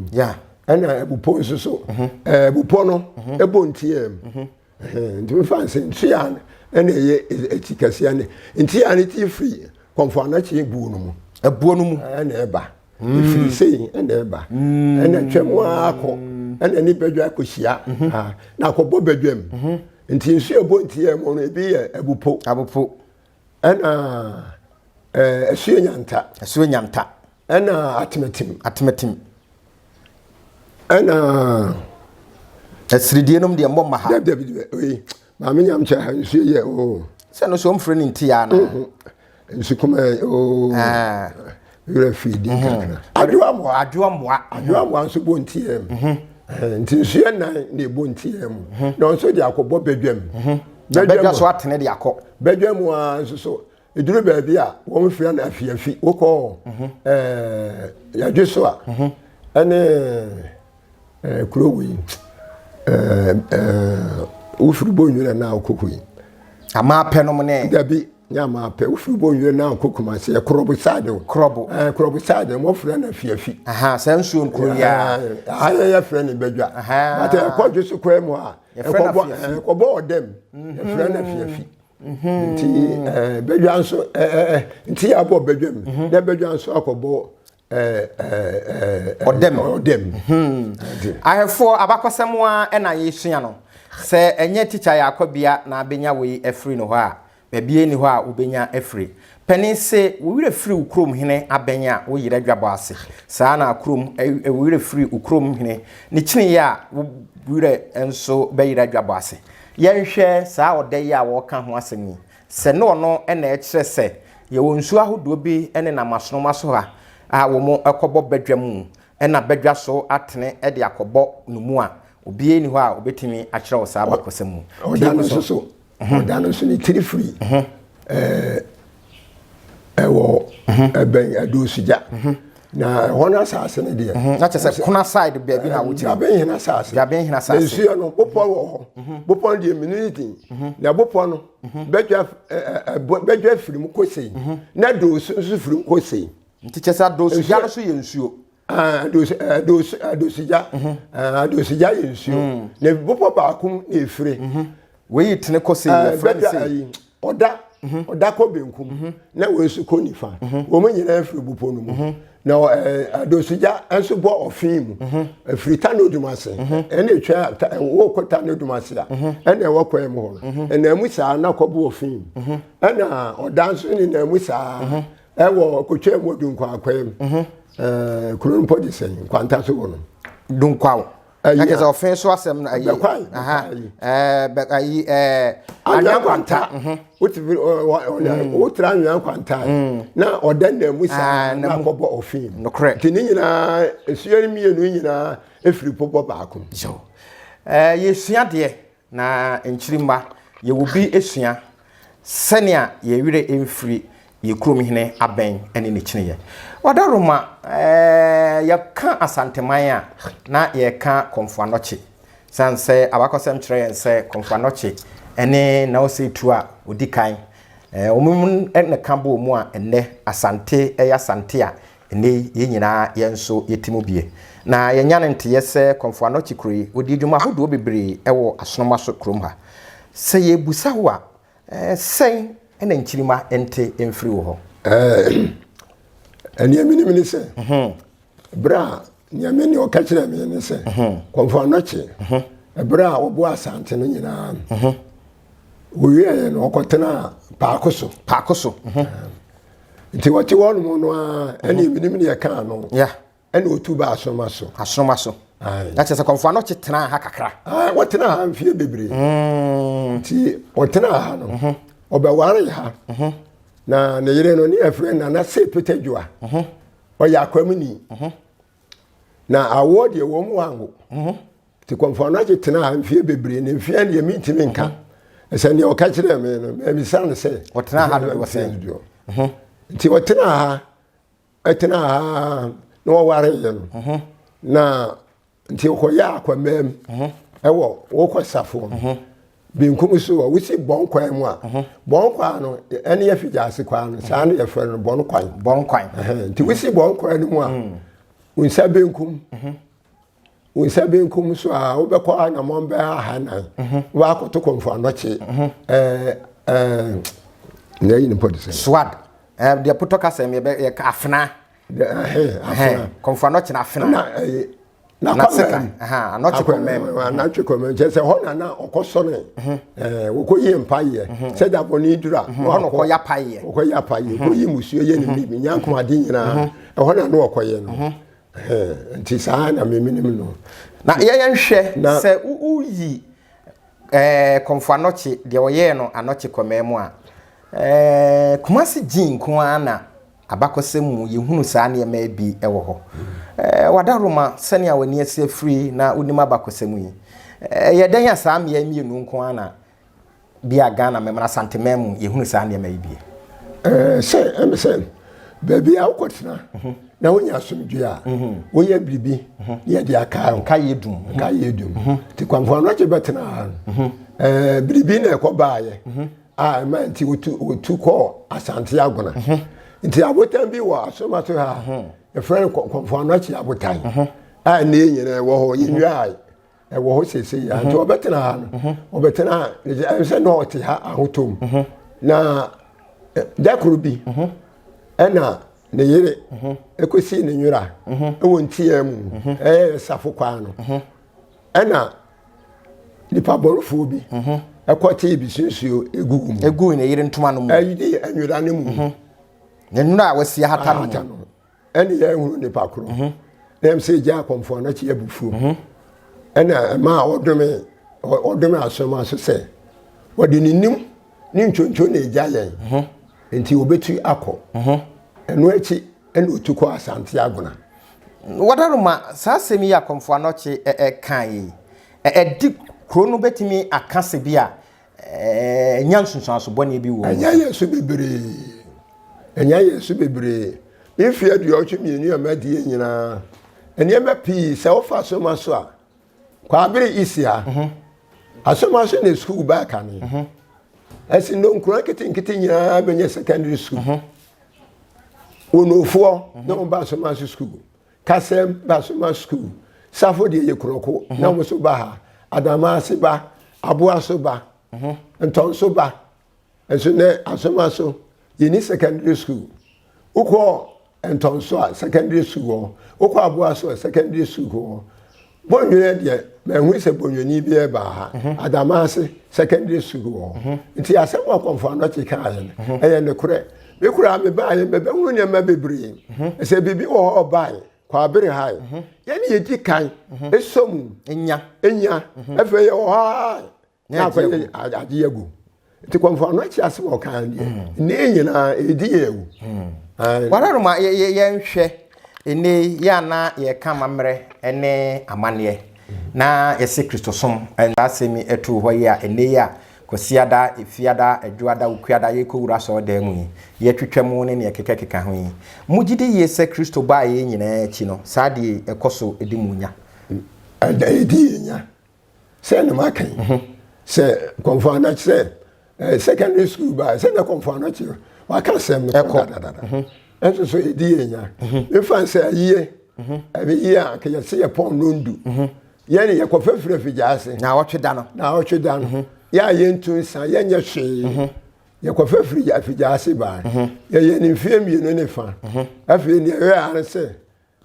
Ɛna abupɔ nso so. Mhm. Abupɔ no mhm. ɛbɔ ntia mu. Nti mefa nsɛ ntua ɛna ɛyɛ ɛti kɛseɛ ne ntia no ti firi kɔmfo anakye buo no mu. Ɛbuo no mu. Ɛna ɛba. Ɛfiri sei ɛna ɛba. Ɛna twam ara kɔ. Ɛna ne badwa akɔhyia. Ha, na akɔbɔ badwam. Nti nsuo ɛbɔ ntiaa mu no, ebi yɛ abupo. Abupo. Ɛna ɛɛ asuo nyanta. Asuo nyanta. Ɛna atematim. Atematim. Ɛna. Asiridie nom deɛ mmɔ mma ha. Dabi dabi dabi oyi maame nyam kyɛ ha nsuo yɛ oo. Sɛ no so ɔmfrɛ ne nti ya na. Mhm. Nsu kuma oo. Ah. Werɛ fi di mhm. kakra. Adwoa mmoa. Adwoa mmoa. Adwoa mmoa nso bɔ ntiɛ mu. Mhm. Nti nsuo nan na ɛbɔ ntiɛ mu. Na ɔnso de akɔbɔ badwam. Badwa so atene de akɔ. Badwam a nso so Ɛduru baabi a wɔmfrɛ no afiafi wokɔ ɛɛ yɛdwe so a ɛne ɛɛ kuro wei ɛɛ ɛɛ wofiri bɔ nwura na wokɔ kɔ yi. Amaapɛ nom ne. Dabi nyɛ amaapɛ wofiri bɔ nwura na wokɔ Kumasi yɛ korɔbo side o. Korɔbo. Ɛɛ korɔbo side wɔfrɛ no afiafi. Saa nsuo nkuro yi a. Aha yɛ yɛfrɛ no badwa. But ɛkɔ dwe so kwan mu a ɛkɔbɔ ɛkɔbɔ ɔdɛm yɛfrɛ no afiafi. Nti ɛɛ badwa nso ɛɛ nti abɔ badwa mu mhm. na badwa nso akɔbɔ ɛɛ ɛɛ ɔdɛm ɔdɛm. Mhm. Ahwɛfoɔ abakɔsɛm a ɛna yɛsua no sɛ ɛnyɛ tikya yɛ akɔbea na abɛnya wei afiri no hɔ a baabi ni hɔ a wobɛnya afiri. Panin se wo werɛ firi wo kurom hene abɛn a wo yerɛ dwabɔ ase. Saa na kurom wo werɛ firi wo kurom hene ne kyiniiɛ a wo werɛ nso bɛyera dwabɔ ase. Yɛnhwɛ saa ɔda yi a wɔreka ho asɛm yi. Sɛ ne ɔno na ɛkyerɛ sɛ yɛwɔ nsuo ahodoɔ bi nenam asonoma so ha a wɔkɔbɔ badwa mu na badwa so atene de akɔbɔ no mu a, obiara nni hɔ a ɔbɛtumi akyerɛ wo saa abakɔsɛm mu. Ɔda no nso so, ɔda no nso ne tiri firi ɛwɔ ɛbɛn Aduosugya. Na ɛhɔ no asase no deɛ. Mhm, na kyerɛ sɛ kona side baabi na wogyina. Dwabenhene asase. Dwabenhene asase. Na nsuo no bepɔ wɔ hɔ. Mhm. Bepɔ no deɛ mene ne din. Mhm. Na bepɔ no bɛdwa bɛdwa firi mu kɔ sei. Na dooso nso firi mu kɔ sei. Nti kyerɛ sɛ dooso gya no so yɛ nsuo. Ah, dooso dooso dooso gya. Dooso gya yɛ nsuo. Mm. Na bepɔ baako na efiri. Wei tene kɔ sei yɛfrɛ no sei. Ɔda mhm. ɔda kɔ benkum mhm. na wei nso kɔ nifa mhm. wɔn nyinaa firi bepɔ no mu na adosogya nso bɔ ɔfin mu efiri tanodum ase ɛna etwa wɔkɔ tanodum ase a ɛna ɛwɔ kwan mu hɔ no ɛna mu saa na kɔ bɔ ɔfin mu ɛna ɔda nso ne na mu saa ɛwɔ kotwa mu dunkwa akwan mu ɛɛ kuro mpɔ de sɛn nkwanta so wɔ no. Dunkwa. Na kyerɛ sɛ ɔfe so asɛm no ayi. Bɛkwan. Ɛɛ ayi ɛɛ. Anwea kwanta. Mhm. Wotumi mm. wotra anwea kwanta. Mm. Na ɔda nna mu saa ah, na akɔbɔ ɔfe mu. Nokorɛ. Nti ne nyinaa esuo no mmienu nyinaa efiri popɔ baako. Yo. Ɛɛ yɛsua deɛ Na nkyirimma, yɛwɔ bi sua sɛnea yɛn werɛ mfiri yɛn kurom hene abɛn ne ne kyiniiɛ. Ɔdaroma, yɛka Asanteman a, na yɛreka Komfo Anokye. Sane sɛ abakɔsɛm kyerɛ yɛn sɛ Komfo Anokye ne Naosei Tuo a ɔdi kan. Wɔn na ka bɔɔ mu a ɛnnɛ Asante yɛ Asante a Ɛnnɛ yi, yɛn nyinaa yɛn nso yɛte mu bie. Na yɛanya no nteyɛ sɛ Kɔmfo Anokye kuro yi, wɔdii dwuma ahodoɔ bebree wɔ Asonoma so kurom ha. Sɛ yɛrebisa wo a, sɛn na nkyirimma nte mfiri wo hɔ? Ɛɛ, nea menim ne sɛ, berɛ a nea me ne ɔka kyerɛ me ne sɛ, Kɔmfo Anokye, berɛ a wɔboa Asante no nyinaa no, wɔwieɛ no ɔkɔtenaa Paako so. Paako so. Nti wɔte hɔ nom no ara ɛne ebinom ne ɛkaa no ɛna otu ba asoroma so. Asoroma so. Na kyerɛ sɛ kɔnfoa no kye tenaa ha kakra. Wɔtenaa ha mfeɛ bebree. Mm. Nti ɔtenaa ha no mhm. ɔbɛware ha mhm. na ne yere no ne yɛfrɛ Nana Se Peter Dwoa mhm. ɔyɛ akwamuni na awoɔ deɛ wɔn mu anwo. Nti Kɔmfo Anokye tenaa ha mfeɛ bebree, ne mfeɛ deɛ mentumi nka. Mhm. Sɛ deɛ ɔka kyerɛɛ me no, mabisa no sɛ. Ɔtenaa ha dodoɔ sɛn? Dodoɔ. Mhm. Nti ɔtenaa ha, ɛtenaa ha na wɔwareeɛ no. Mhm. Na nti ɔkɔyɛ akwammaa mu ɛwɔ wokɔ safoɔ no. Benkum so wɔ wosi bɔn kwan mu a, bɔn kwan no ɛne yɛ figyaase kwan no, saa na yɛfrɛ no bɔn kwan. Bɔn kwan. Nti wosi bɔn kwan no mu a, wo nsa benkum. Wo nsa benkum so a wobɛkɔ anammɔn bɛyɛ ahanan mhm. woakɔto kɔmfo anɔkye mhm. na ayi ne mpɔ de sɛ swad deɛ potɔ kasa mu yɛbɛ yɛ afena. Afena. Kɔmfo Anɔkye na Afena. Na ɛyɛ na kɔmɛm. Anɔkye kɔmɛm. Anɔkye kɔmɛm kyerɛ sɛ hɔ na na ɔkɔ sɔre. Ɛɛ wɔkɔ yi mpaeɛ. Sɛ dabɔ ne dura. Hɔ na ɔkɔ yɛ apaeɛ. Ɔkɔ yɛ apaeɛ. Ɔkɔ yi musuo yɛ ne bibi nyanko ade nyinaa. Ɛhɔ na na ɔkɔ yɛ no. Nti saa na memenim no. Na yɛyɛ nhwɛ sɛ woyi ɛɛ Kɔmfo Anɔkye deɛ ɔyɛɛ no Anɔkye kɔmɛm mu a ɛɛ Kumasi gyin nko ara na Abakɔsɛm mu, yɛhunu saa nneɛma yi bi wɔ hɔ. W'adaworoma, sɛnea w'ani asi afiri na wonim abakɔsɛm yi, ɛyɛ dɛn a saa mmea mmienu nko ara na bi a Ghana mɛmana Asanteman mu yɛhunu saa nneɛma yi bi? Sɛ ɛmɛ sɛ baabi a wokɔtena mhm. na wonya asomdwoe a mhm. woyɛ biribi mhm. na yɛde akae wo. Nka yɛ dum. Nka yɛ dum. Nti Kwamfo Anɔkye bɛtena ha no, biribi na ɛkɔ baayɛ. a ɛma nti wɔtu wɔtu kɔɔ Asante Agona mhm. nti abotan bi wɔ Asomato ha mhm. yɛfrɛ no Kɔmfo Anɔkye abotan mhm. a ɛnɛ yɛ nyinaa ɛwɔ hɔ yɛnwiae ɛwɔ hɔ seesei yɛ nti ɔbɛtena ha no ɔbɛtena ha sɛ na ɔte ha ahotɔ mu na da koro bi ɛna ne yere ɛkɔsii ne nwera ɛwɔ ntia mu ɛyɛ safo kwan no ɛna nipa bɔnfoɔ bi mhm. ɛkɔtee bi sunsuo egugu mu. Egu ne yere ntoma no mu. Ɛyi de nwera no mu. Mhm. Ne nwera a wasi ahata no mu. Ɛne yɛn hunu nipa koro. Mhm. Na ɛm sɛ egya akɔmfoɔ no akyi abufuo. Ɛna ɛma a ɔdome ɔdome asoma so sɛ wɔde ne nim ne ntwontwo na egya yɛn. Nti obetu akɔ. Ɛno akyi ɛna otu kɔ Asante Agona. Wadaroma, saa asɛm yi a Kɔmfo Anɔkye kaeɛ yi, ɛde kuro no bɛtumi aka sɛ bi a ɛnya nsunsuanso bɔne bi wɔ mu? Ɛnya yɛn so bebree. Ɛnya yɛn so bebree. Me mfeɛ 82 a madie nyinaa, nneɛma pii sɛ wofa asoma so a, Kwabere Isia, mhm. asoma so na sukuu baa kane. Mhm. Ɛsi nnonkura nketenkete nyinaa bɛnyɛ secondary school. Mhm. Onofoɔ na wɔn ba asoma so sukuu. Kasɛm ba asoma sukuu. Safo deɛ yɛ kurɔko na wɔn nso ba ha. Adamaase ba, Aboa so ba, Ntɔnso ba. Nso nɛ asoma so yɛni secondary school. Wokɔ Ntɔnso a secondary school wɔ hɔ. Wokɔ Aboa so a secondary school wɔ hɔ. Bonwere deɛ manhu sɛ bonwani bi ɛbaa ha. Mhm. Adamase secondary school wɔ hɔ. Mhm. Nti asɛm a Kɔmfo Anɔkye kaeɛ no mhm. ɛyɛ nokorɛ. Me koraa mebaeɛ mebɛhunu nneɛma bebree. Sɛ biribi wɔ hɔ ɔbaeɛ kwabere ha yi. Yɛne yɛdi kan ɛsɔ mu. Nya. Nya. Afei yɛwɔ hɔ a na akɔyɛ agye agu nti kɔmfo ano akyi asɛm a ɔkaa deɛ hmm. ne nyinaa ɛdi yɛ awu hmm. wararoma yɛnhwɛ ɛnɛ yɛ ana yɛka amammerɛ ne amanneɛ na yɛsɛ kristosom asɛm yi ɛto hɔ yi a ɛnɛ yi a kwasiada efiada adwoada okuada yɛkɔwura asɔredan mu yi yɛtwitwa mu ne neɛ kekakeka ho yi mogye di yie sɛ kristo baa yɛ nyinaa akyi no saa deɛ ɛkɔ so di mu nya ɛdi yɛ nya sɛ na maka yi mhm. sɛ kɔnfɔ anakye sɛ eh, secondary school baa sɛ na kɔnfɔ anakye waka asɛm no kɔ dadadada mhm. ɛnso so ɛdi yɛ nya mefa sɛ ayie ɛbɛyie a nka yɛse yɛ pɔn nondu yɛne yɛkɔfa firi afigya ase na ɔtwe da no na ɔtwe da no yɛ a yɛntu nsa yɛnyɛ hwee yɛkɔfa firi afigya ase baa yɛyɛ ne mfeɛ mmienu ne fa afei neɛ ɛyɛ ara sɛ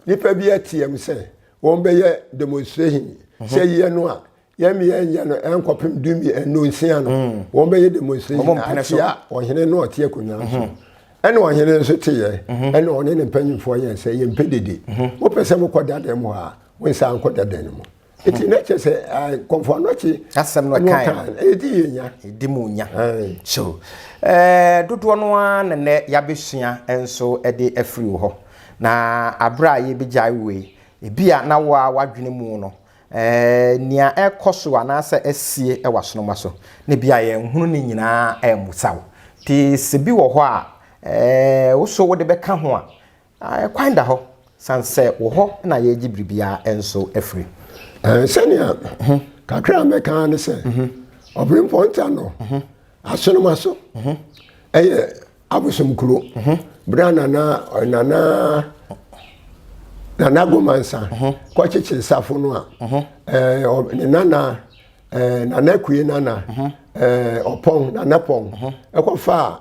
Nnipa bi ateam sɛ wɔbɛyɛ demonstration mhm. sɛ yɛ no a yɛmmea nyɛ no ɛnkɔpem du nnonsia no mm. wɔbɛyɛ demonstration atia ɔhene no ɔte akonnwa so mhm. ɛna ɔhene nso teyɛ mhm. ɛna ɔne ne mpanyimfoɔ yɛ sɛ yɛmpɛ dede mopɛ sɛ mokɔ dada mu hɔ a monsan nkɔ dada no mu nti na kyerɛ sɛ kɔmfo anɔkye asɛm no ɛka ɛdi yɛ nya ɛdi mu nya so ɛɛ dodoɔ no ara na nɛ yɛabɛsua nso de afiri wɔ hɔ na aberɛ a yɛbɛgyae wei ebi a na wo a w'adwene mu no ɛɛ nea ɛkɔ so anaasɛ asie wɔ asonoma so na ebi a yɛnhunu ne nyinaa ɛmmusa wo nti sɛ bi wɔ hɔ a ɛɛ wo so wode bɛka ho a Kwan da hɔ, sane sɛ wo hɔ na yɛregye biribiara nso afiri. Sɛnea kakra a mɛka ara ne sɛ, Ɔberempɔn Ntanɔ, Asonomaso yɛ abosom kuro. Berɛ a Nana Nana Nana Gomansa kɔkyekyere safo no a, ne nana Nana Akue Nana Ɔpɔn Nana Pɔn ɛkɔfaa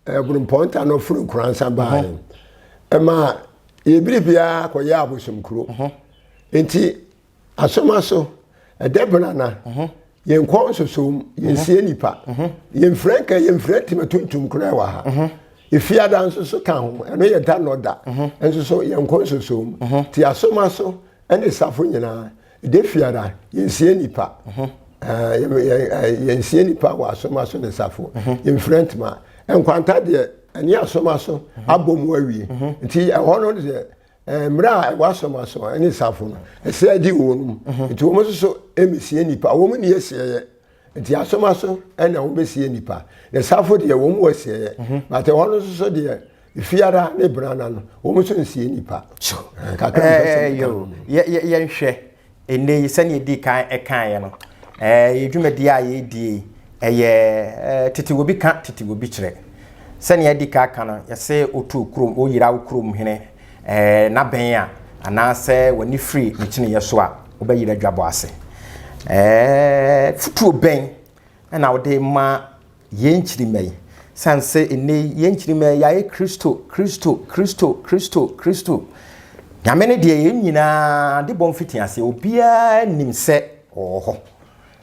Ɛborompɔnta no firi Nkoransa baeɛ. Ɛmaa Yɛ biribiara kɔyɛ abosom kuro. Nti Asomaso, ɛdɛ benana, yɛnkɔ nsosom, yɛnsie nipa, yɛmfira nka, yɛmfira ntoma tuntum koraa wɔ ha. Efiada nso so ka ho, ɛno yɛ da nɔ da, nso so yɛnkɔ nsosom. Nti Asomaso ne Safo nyinaa, ɛdɛ fiada, yɛnsie nipa. Yɛnsie nipa wɔ Asomaso ne Safo, yɛmfira ntoma. Nkwanta deɛ, ɛne Asomaso abɔ mu awie. Nti ɛhɔ no deɛ, mmerɛ a ɛwɔ Asomaso ne Safo no, ɛsɛ adi wɔn mu. Nti wɔn nso so ɛmɛsie nipa, wɔn ni ɛsiɛyɛ. Nti Asomaso ɛna wɔn bɛsie nipa. Na Safo deɛ wɔn wɔ ɛsiɛyɛ. But ɛhɔ no nso so deɛ, Efiada ne Brana no, wɔn nso nsie nipa. Kakra mpɛ sɛ meka no. Yɛnhwɛ ɛnnɛ yi sɛnea ɛdii kan ɛkaeɛ no, yɛ dwumadie a yɛredie ɛyɛ tete obi ka tete obi kyerɛ. Sɛnea adi kan aka no, yɛse wotu kurom, woyera wo kurom hene n'abɛn a, anaasɛ w'ani firi ne kyiniiɛ so a, wobɛyera dwabɔ ase. Futuo bɛn na wode ma yɛn nkyirimma yi? Sane sɛ ɛnnɛ yi yɛn nkyirimma yi yɛayɛ Kristo, Kristo, Kristo, Kristo, Kristo. Nyame no deɛ yɛn nyinaa de bɔ mfitiaseɛ, obiara nim sɛ ɔwɔ hɔ.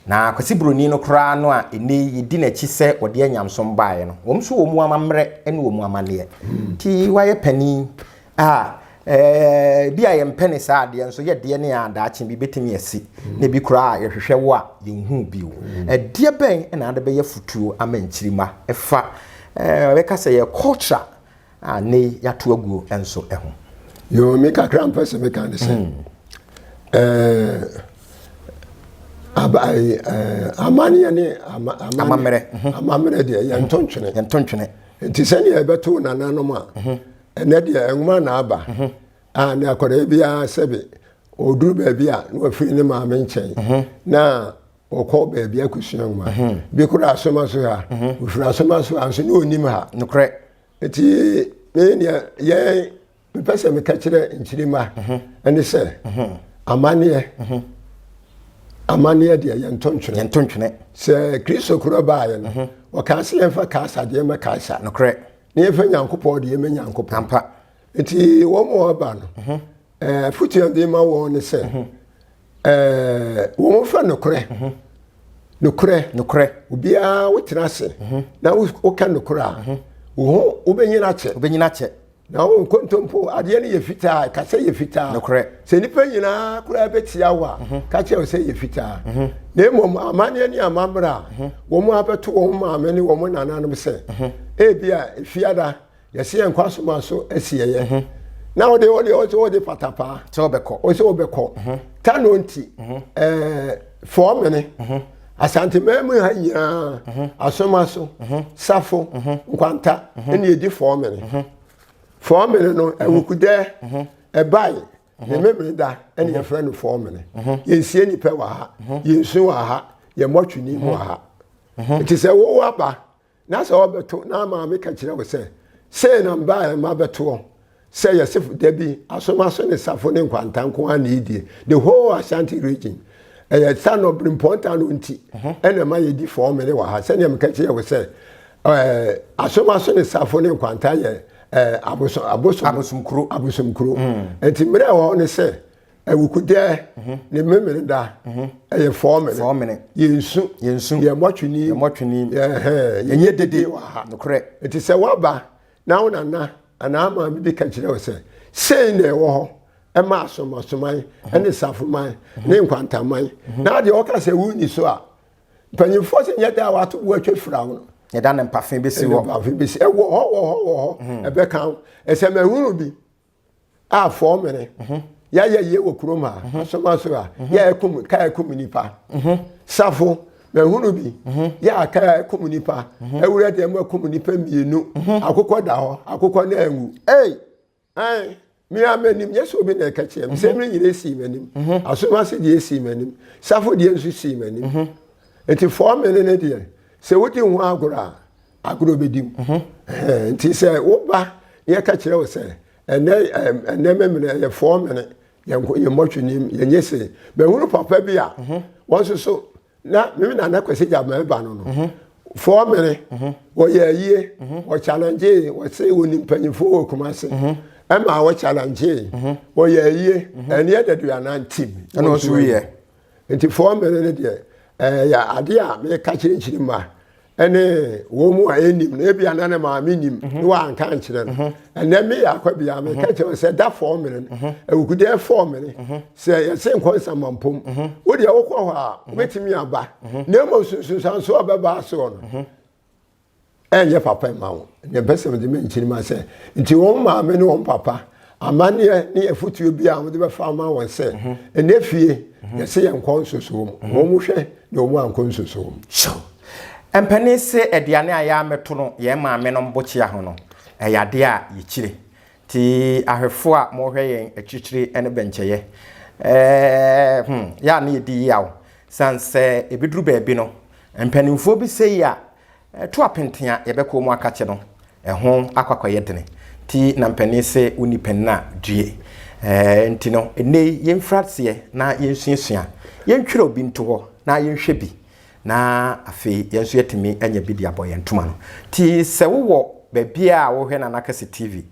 Na Kwasi Buroni no koraa no a ɛnnɛ yi yɛdi n'akyi sɛ ɔde anyamesom baeɛ no, wɔn nso wɔn amammerɛ ne wɔn amanneɛ. Nti wayɛ panin a ebi a yɛmpɛ ne saa adeɛ nso yɛ deɛ ne a daakye bi bɛtumi asi na ebi koraa a yɛhwehwɛ wo a yɛnhu bio. Ɛdeɛ bɛn na ade bɛyɛ futuo ama nkyirimma ɛfa ɛbɛka sɛ yɛ culture a nnɛ yi yɛato aguo nso ho? Yo, me kakra mpɛ sɛ meka ne sɛ amanneɛ ne amammerɛ amammerɛ deɛ yɛnto ntwene. Yɛnto ntwene. Nti sɛdeɛ yɛbɛto nananom a, ɛnɛ deɛ nwoma na aba a ne akwadaa biara sɛbe ɔduru baabi a na wafiri ne maame nkyɛn na ɔkɔ baabi akɔsua nwoma. Bi koraa Asoma so ha, ɔfiri Asoma so ha nso ne ɔnim ha. Nokorɛ. Nti me deɛ yɛn mepɛ sɛ meka kyerɛ nkyirimma ɛne sɛ amanneɛ amanneɛ deɛ yɛnto ntwene. Yɛnto ntwene. Sɛ Kristo korɔ baeɛ no, ɔkaa sɛ yɛmfa Kaesar deɛ ma Kaesar. Nokorɛ. Na yɛmfa Nyankopɔn deɛ ma Nyankopɔn. Ampa. Nti wɔn a wɔba no, afotu a de ma wɔn ne sɛ, wɔn fa nokorɛ. Nokorɛ. Nokorɛ. Obiara wotena ase na woka nokorɛ a, wo ho wobɛnyina akyɛ. Wobɛnyina akyɛ. Na wo nkontompo adeɛ no yɛ fitaa, ka sɛ yɛ fitaa. Nokorɛ. Sɛ nnipa nyinaa koraa bɛtia wo a, ka kyerɛ wo sɛ yɛ fitaa. Na mmom amanneɛ ne amammerɛ a wɔn abɛto wɔn maame ne wɔn nananom sɛ, ebi a efiada yɛsɛ yɛn nkɔ asoma so asieɛ. Na wode wode wode wode patapaa. Sɛ wobɛkɔ. Wo sɛ wobɛkɔ. Tano nti, fɔɔmene, Asanteman mu ha nyinaa, Asoma so, Safo, Nkwanta, ɛna ɛdi fɔɔmene. Fɔɔmene no, Awukudɛ, ɛbae, ne memene da, ɛna yɛfrɛ no fɔɔmene. Yɛnsie nnipa wɔ ha, yɛnsu wɔ ha, yɛmmɔ twene mu wɔ ha. Nti sɛ wowɔ aba, na sɛ wɔbɛto na maame ka kyerɛ wo sɛ, sei na mbaeɛ mabɛtoɔ, sɛ yɛse da bi Asomaso ne Safo ne Nkwanta nko ara na ɛdie, the whole Ashanti region, ɛyɛ sa no berempɔnta no nti ɛna ɛma yɛdi fɔɔmene wɔ ha. Sɛdeɛ meka kyerɛ wo sɛ Asomaso ne Safo ne Nkwanta yɛ abosom abosom abosomkuro abosomkuro. Nti mmerɛ ɛwɔ hɔ ne sɛ Awukudɛ ne memene da ɛyɛ fɔɔmene. Yɛnsu, yɛnsu, yɛmmɔ twene, yɛmmɔ twene, yɛnyɛ dede wɔ ha. Nokorɛ. Nti sɛ woaba na wo nana anaa maame bi ka kyerɛ wo sɛ sei na ɛwɔ hɔ ɛma Asomasoman ne Safoman ne Nkwantaman, na deɛ ɔka sɛ wonni so a, mpanyinfoɔ sɛ nyɛ da a wato bo atwa fira wo no. Yɛda ne mpafe bɛsi hɔ. Ne mpafe bɛsi ɛwɔ hɔ wɔ hɔ wɔ hɔ ɛbɛka wo. Ɛsɛ mahunu bi a fɔɔmene yɛayɛ yie wɔ kurom ha, Asomaso a yɛ ɛkum kaa ɛkum nipa. Safo mahunu bi yɛ a kaa ɛkum nipa. Awura deɛ mu ɛkum nipa mmienu. Akokɔ da hɔ, akokɔ no anwu. Ei! Ɛn, me a m'anim, nyɛ sɛ obi na ɛka kyerɛ me, sɛ me nyina esii m'anim. Asomase deɛ esii m'anim, Safo deɛ nso sii m'anim. Nti fɔɔmene no deɛ, sɛ wodi ho agorɔ a, agorɔ bɛdi mu. Nti sɛ woba na yɛka kyerɛ wo sɛ ɛnɛ ɛnɛ memene ɛyɛ fɔɔmene, yɛmmɔ twenim, yɛnyɛ sei. Mahunu papa bi a, wɔn nso so, na me nana Kwasi Gyamah ba no no, Fɔɔmene, wɔyɛ ayie, wɔchalengee, wɔse wɔnim mpanyinfoɔ wɔ Kumase, ɛma wɔchalengee, wɔyɛ ayie, ɛneɛ daduanan tim. Ɛna ɔnso wieɛ. Nti fɔɔmene no deɛ, ɛyɛ adeɛ a meka kyerɛ mma ɛne wɔn mu a ɛnim no, ebia na ne maame nim na wanka ankyerɛ no. Ɛnɛ meyɛ akwa bia meka kyerɛ wɔn sɛ da fɔɔmene no, awukudeɛ fɔɔmene, sɛ yɛse nkɔ nsamampom, wo deɛ wokɔ hɔ a wobɛtumi aba, na mmom sunsunsansoɔ a bɛba soɔ no ɛnyɛ papa mma wo. Deɛ mpɛ sɛ mede menkyiri ma sɛ nti wɔn maame ne wɔn papa amanneɛ ne afotuo bi a wɔde bɛfa ama wɔn sɛ ɛnɛ fie yɛse yɛnkɔ nsosoɔ mu, wɔn hwɛ na wɔn ankɔ nsosoɔ mu. So mpanin se aduane a yɛamɛto no yɛn maame no mbokyea ho no ɛyɛ adeɛ a yɛkyire. Nti ahwɛfoɔ a mohwɛ yɛn akyirikyiri ne bɛnkyɛyɛ, yɛ a ne yɛdi yaw sane sɛ ɛbɛduru baabi no mpanimfoɔ bi sɛ yi a ɛto apenten a yɛbɛkɔ mu akakye no ɛho akɔakɔyɛ dene. Nti na mpanin se wo nipa no a due. Nti no ɛnnɛ yi yɛmfiri aseɛ na yɛnsuasua, yɛntwerɛ obi nto hɔ na yɛnhwɛ bi, na afei yɛn nso yɛatumi anya bi de abɔ yɛn ntoma no. Nti sɛ wowɔ baabi a wohwɛ Nana Kɛse TV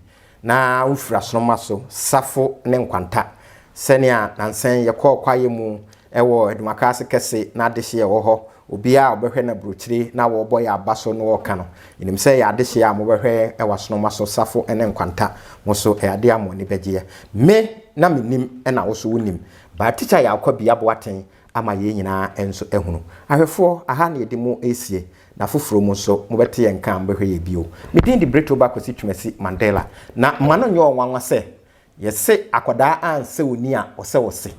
na wofiri Asoroma so, Safo ne Nkwanta, sɛnea nansa yi yɛkɔɔ kwaeɛ mu wɔ Adumakase Kɛse na adehyeɛ wɔ hɔ, obiara a ɔbɛhwɛ no aburokyire na wɔrebɔ yɛn aba so na wɔreka no, yɛnim sɛ ɛyɛ adehyeɛ a mobɛhwɛ yɛn wɔ Asoroma so, Safo ne Nkwanta, mo nso ɛyɛ adeɛ a mo ani bɛgyeɛ. Me na menim na wo nso wonim. But Tikya Yaw Kwabi Aboateng ama yɛn nyinaa nso ahunu. Ahwɛfoɔ, aha na yɛde mo resie, na foforɔ mu nso mobɛte yɛn nka a mobɛhwɛ yɛn bio. Me din de Bretoba Kwasi Twumasi Mandela, na mma no nyɛ wo nwanwa sɛ yɛse akwadaa ansɛ oni a ɔsɛ ɔse.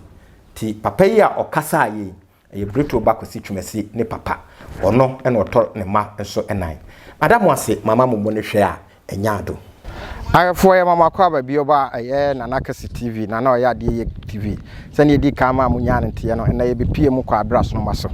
Nti papa yi a ɔkasaa yei, ɛyɛ Bretoba Kwasi Twumasi ne papa. Ɔno na ɔtɔ ne mma nso nan. Mada mo ase, mama mo mo no hwɛ a ɛnyɛ ado. Ahwɛfoɔ yɛma mo akwaaba bio ba ɛyɛ Nana Kɛse TV, Nana ɔyɛ adeɛ yie TV. Sɛdeɛ yɛdii kan maa mo nyaa no nteɛ no, ɛnnɛ yɛbɛpue mu Kwaabere Asonoma so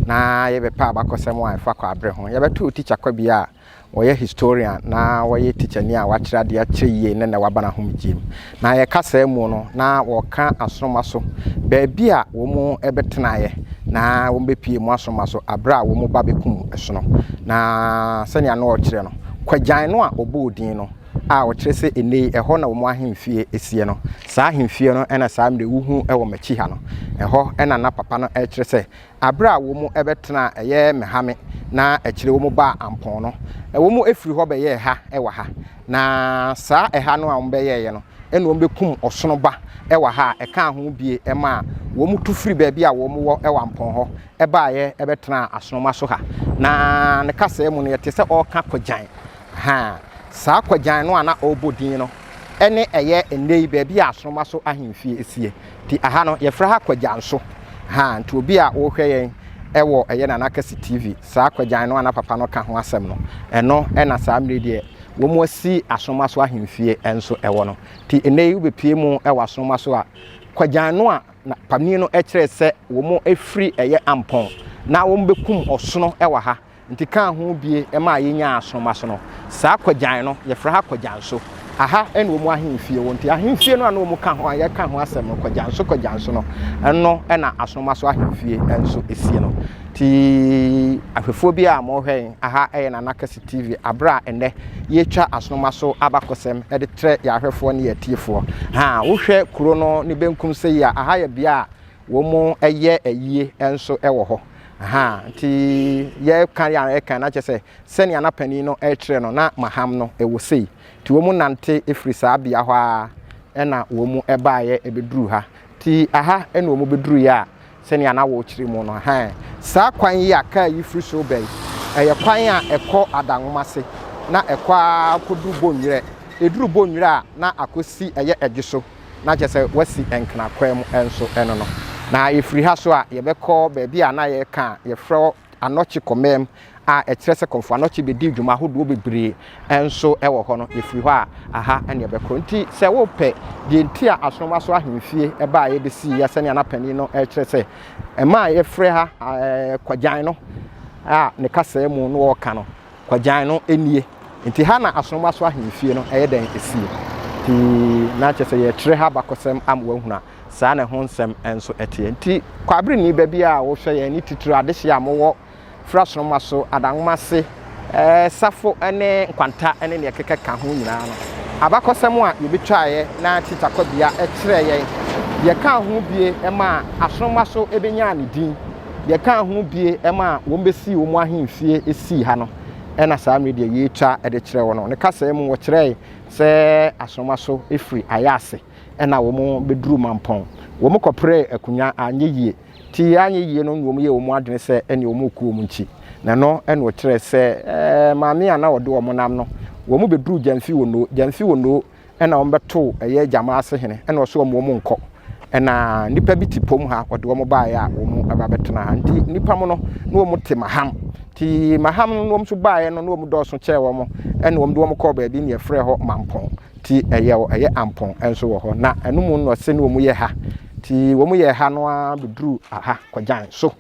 na yɛbɛpɛ abakɔsɛm a ɛfa Kwaabere ho. Yɛbɛtoo Tikya Kwabi a ɔyɛ historian na ɔyɛ tikyani a wakyerɛ adeɛ akyerɛ yie ne nnɛ waba n'ahomegyeɛ mu. Na yɛka saa mu no, na wɔka Asonoma so baabi a wɔn bɛtenaeɛ na wɔn bɛpue mu Asonoma so aberɛ a wɔn ba bɛkum ɛsono. Na sɛnea na ɔkyerɛ no, Kwagyan no a ɔbɔɔ din no a ɔkyerɛ sɛ ɛnnɛ yi ɛhɔ na wɔn ahemfie sie no, saa ahemfie no na saa mmerɛ wohu wɔ m'akyi ha no, ɛhɔ na na papa no rekyerɛ sɛ aberɛ a wɔn bɛtenaa ɛyɛ Mehame na akyire wɔn baa Ampɔn no, wɔn firi hɔ bɛyɛɛ ha wɔ ha. Na saa ɛha no a wɔn bɛyɛeɛ no na wɔn bɛkum ɔsono ba wɔ ha a ɛkaa ho bie maa wɔn tu firi baabi a wɔn wɔ wɔ Ampɔn hɔ baeɛ bɛtenaa Asonoma so ha. Na ne kasaa mu no, yɛte sɛ ɔreka Kwagyan. Ha, saa Kwagyan no a na ɔrebɔ din no ne ɛyɛ nnɛ yi baabi a Asonoma so ahemfie sie. Nti aha no, yɛfrɛ ha Kwagyanso. Ha, nti obi a ɔrehwɛ yɛn wɔ ɛyɛ Nana Kɛse TV, saa Kwagyan no a na papa no ka ho asɛm no, ɛno na saa mmerɛ yi deɛ wɔasi Asonoma so ahemfie nso wɔ no. Nti nnɛ yi wobɛpue mu wɔ Asonoma so a, Kwagyan no a Na panin no kyerɛɛ sɛ wɔfiri ɛyɛ Ampɔn na wɔbɛkum ɔsono wɔ ha, nti kaa ho bie maa yɛnyaa asonomaso no. Saa Kwagyan no, yɛfrɛ ha Kwagyanso. Aha na wɔn ahemfie wɔ, nti ahemfie no a na wɔka ho a yɛka ho asɛm no, Kwagyanso Kwagyanso no, ɛno na asonomaso ahemfie nso sie no. Nti ahwɛfoɔ bi a mohwɛ yɛn, aha yɛ Nana Kɛse TV aberɛ a ɛnnɛ yɛretwa Asonoma so abakɔsɛm de trɛ yɛn ahwɛfoɔ ne yɛn atiefoɔ. Ha, wohwɛ kuro no ne benkum sɛ yi a, aha yɛ bea a wɔn yɛ ayie nso wɔ hɔ. Ha, nti yɛka yɛ a yɛka na kyerɛ sɛ sɛnea na panin no rekyerɛ no na Maham no ɛwɔ sei. Nti wɔn nante firi saa bea hɔ ara ɛna wɔn baeɛ ɛbɛduru ha. Nti aha ɛna wɔn bɛduruiɛ a sɛnea na wɔrekyerɛ mu no. Ɛhɛn. Saa kwan yi a kaa yi firi so reba yi, ɛyɛ kwan a ɛkɔ Adanwomase, na ɛkɔ ara kɔduru Bonwerɛ. Ɛduru Bonwerɛ a, na akɔsi ɛyɛ Ɛdwe so, na kyerɛ sɛ wɔasi Nkena kwan mu nso ɛno no. Na yɛfiri ha so a, yɛbɛkɔ baabi a na yɛreka a yɛfrɛ hɔ Anɔkye Kɔmɛm a ɛkyerɛ sɛ Kɔmfo Anɔkye bɛdii dwuma ahodoɔ bebree nso wɔ hɔ no, yɛfiri hɔ a, aha ne yɛbɛkɔ. Nti sɛ wopɛ deɛ nti a Asonoma so ahemfie baeɛ bɛsiiɛ sɛnea na panin no rekyerɛ sɛ ɛma a yɛfrɛ ha Kwagyan no a ne kasaa mu no wɔreka no, Kwagyan no nie. Nti ha na Asonoma so ahemfie no ɛyɛ dɛn ɛsie. Nti na kyerɛ sɛ yɛrekyerɛ ha abakɔsɛm ama woahunu a saa na ɛho nsɛm nso teɛ. Nti Kwabereni baabi a wohwɛ yɛn ne titiriw adehyeɛ a mowɔ. firi Asoroma so, Adanwoma ase, ɛɛ Safo ne Nkwanta ne nea ɛkeka ka ho nyinaa no. Abakɔsɛm a yɛbɛtwaeɛ na Tikya Kwabea kyerɛɛ yɛn, deɛ ɛkaa ho bie maa Asoroma so bɛnyaa ne din, deɛ ɛkaa ho bie maa wɔbɛsii wɔn ahemfie sii ha no, ɛna saa mmerɛ deɛ yɛretwa de kyerɛ wo no. Ne kasaa mu wɔkyerɛe sɛ Asoroma so firi Ayaase ɛna wɔn bɛduruu Mampɔn. Wɔn kɔperee akonnwa, anyɛ yie. Nti anyɛ yie no na wɔn yɛɛ wɔn adwene sɛ ɛneɛ wɔn rekɔ wɔn nkyi. Na ɛno na ɔkyerɛɛ sɛ ɛɛ maame a na ɔde wɔn nam no, wɔn bɛduruu Gyamfi Wono. Gyamfi Wono ɛna wɔn bɛtoo ɛyɛ Gyama ase hene ɛna ɔsɛ wɔn wɔn nkɔ. Ɛna nnipa bi te pom ha, ɔde wɔn baeɛ a wɔn aba bɛtena ha. Nti nnipa mu no, na wɔn te Maham. Nti Maham no wɔn nso baeɛ no, na wɔn dɔɔso kyɛɛ wɔn. Ɛna wɔn de wɔn kɔɔ baabi na yɛfrɛ hɔ Mampɔn. Nti ɛyɛ ɛyɛ Ampɔn nso wɔ hɔ. Na ɛno mu no ɔse ne wɔn yɛ ha. Nti wɔn yɛ ha no ara bɛduru aha Kɔgyan so.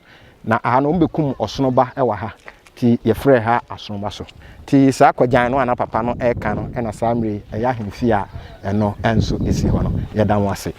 Na aha no wɔn bɛkum ɔsono ba wɔ ha. Nti yɛfrɛ ha Asoroma so. Nti saa Kɔgyan no a na papa no reka no na saa mmerɛ yi ɛyɛ ahemfie a ɛno nso si hɔ no. Yɛda mo ase.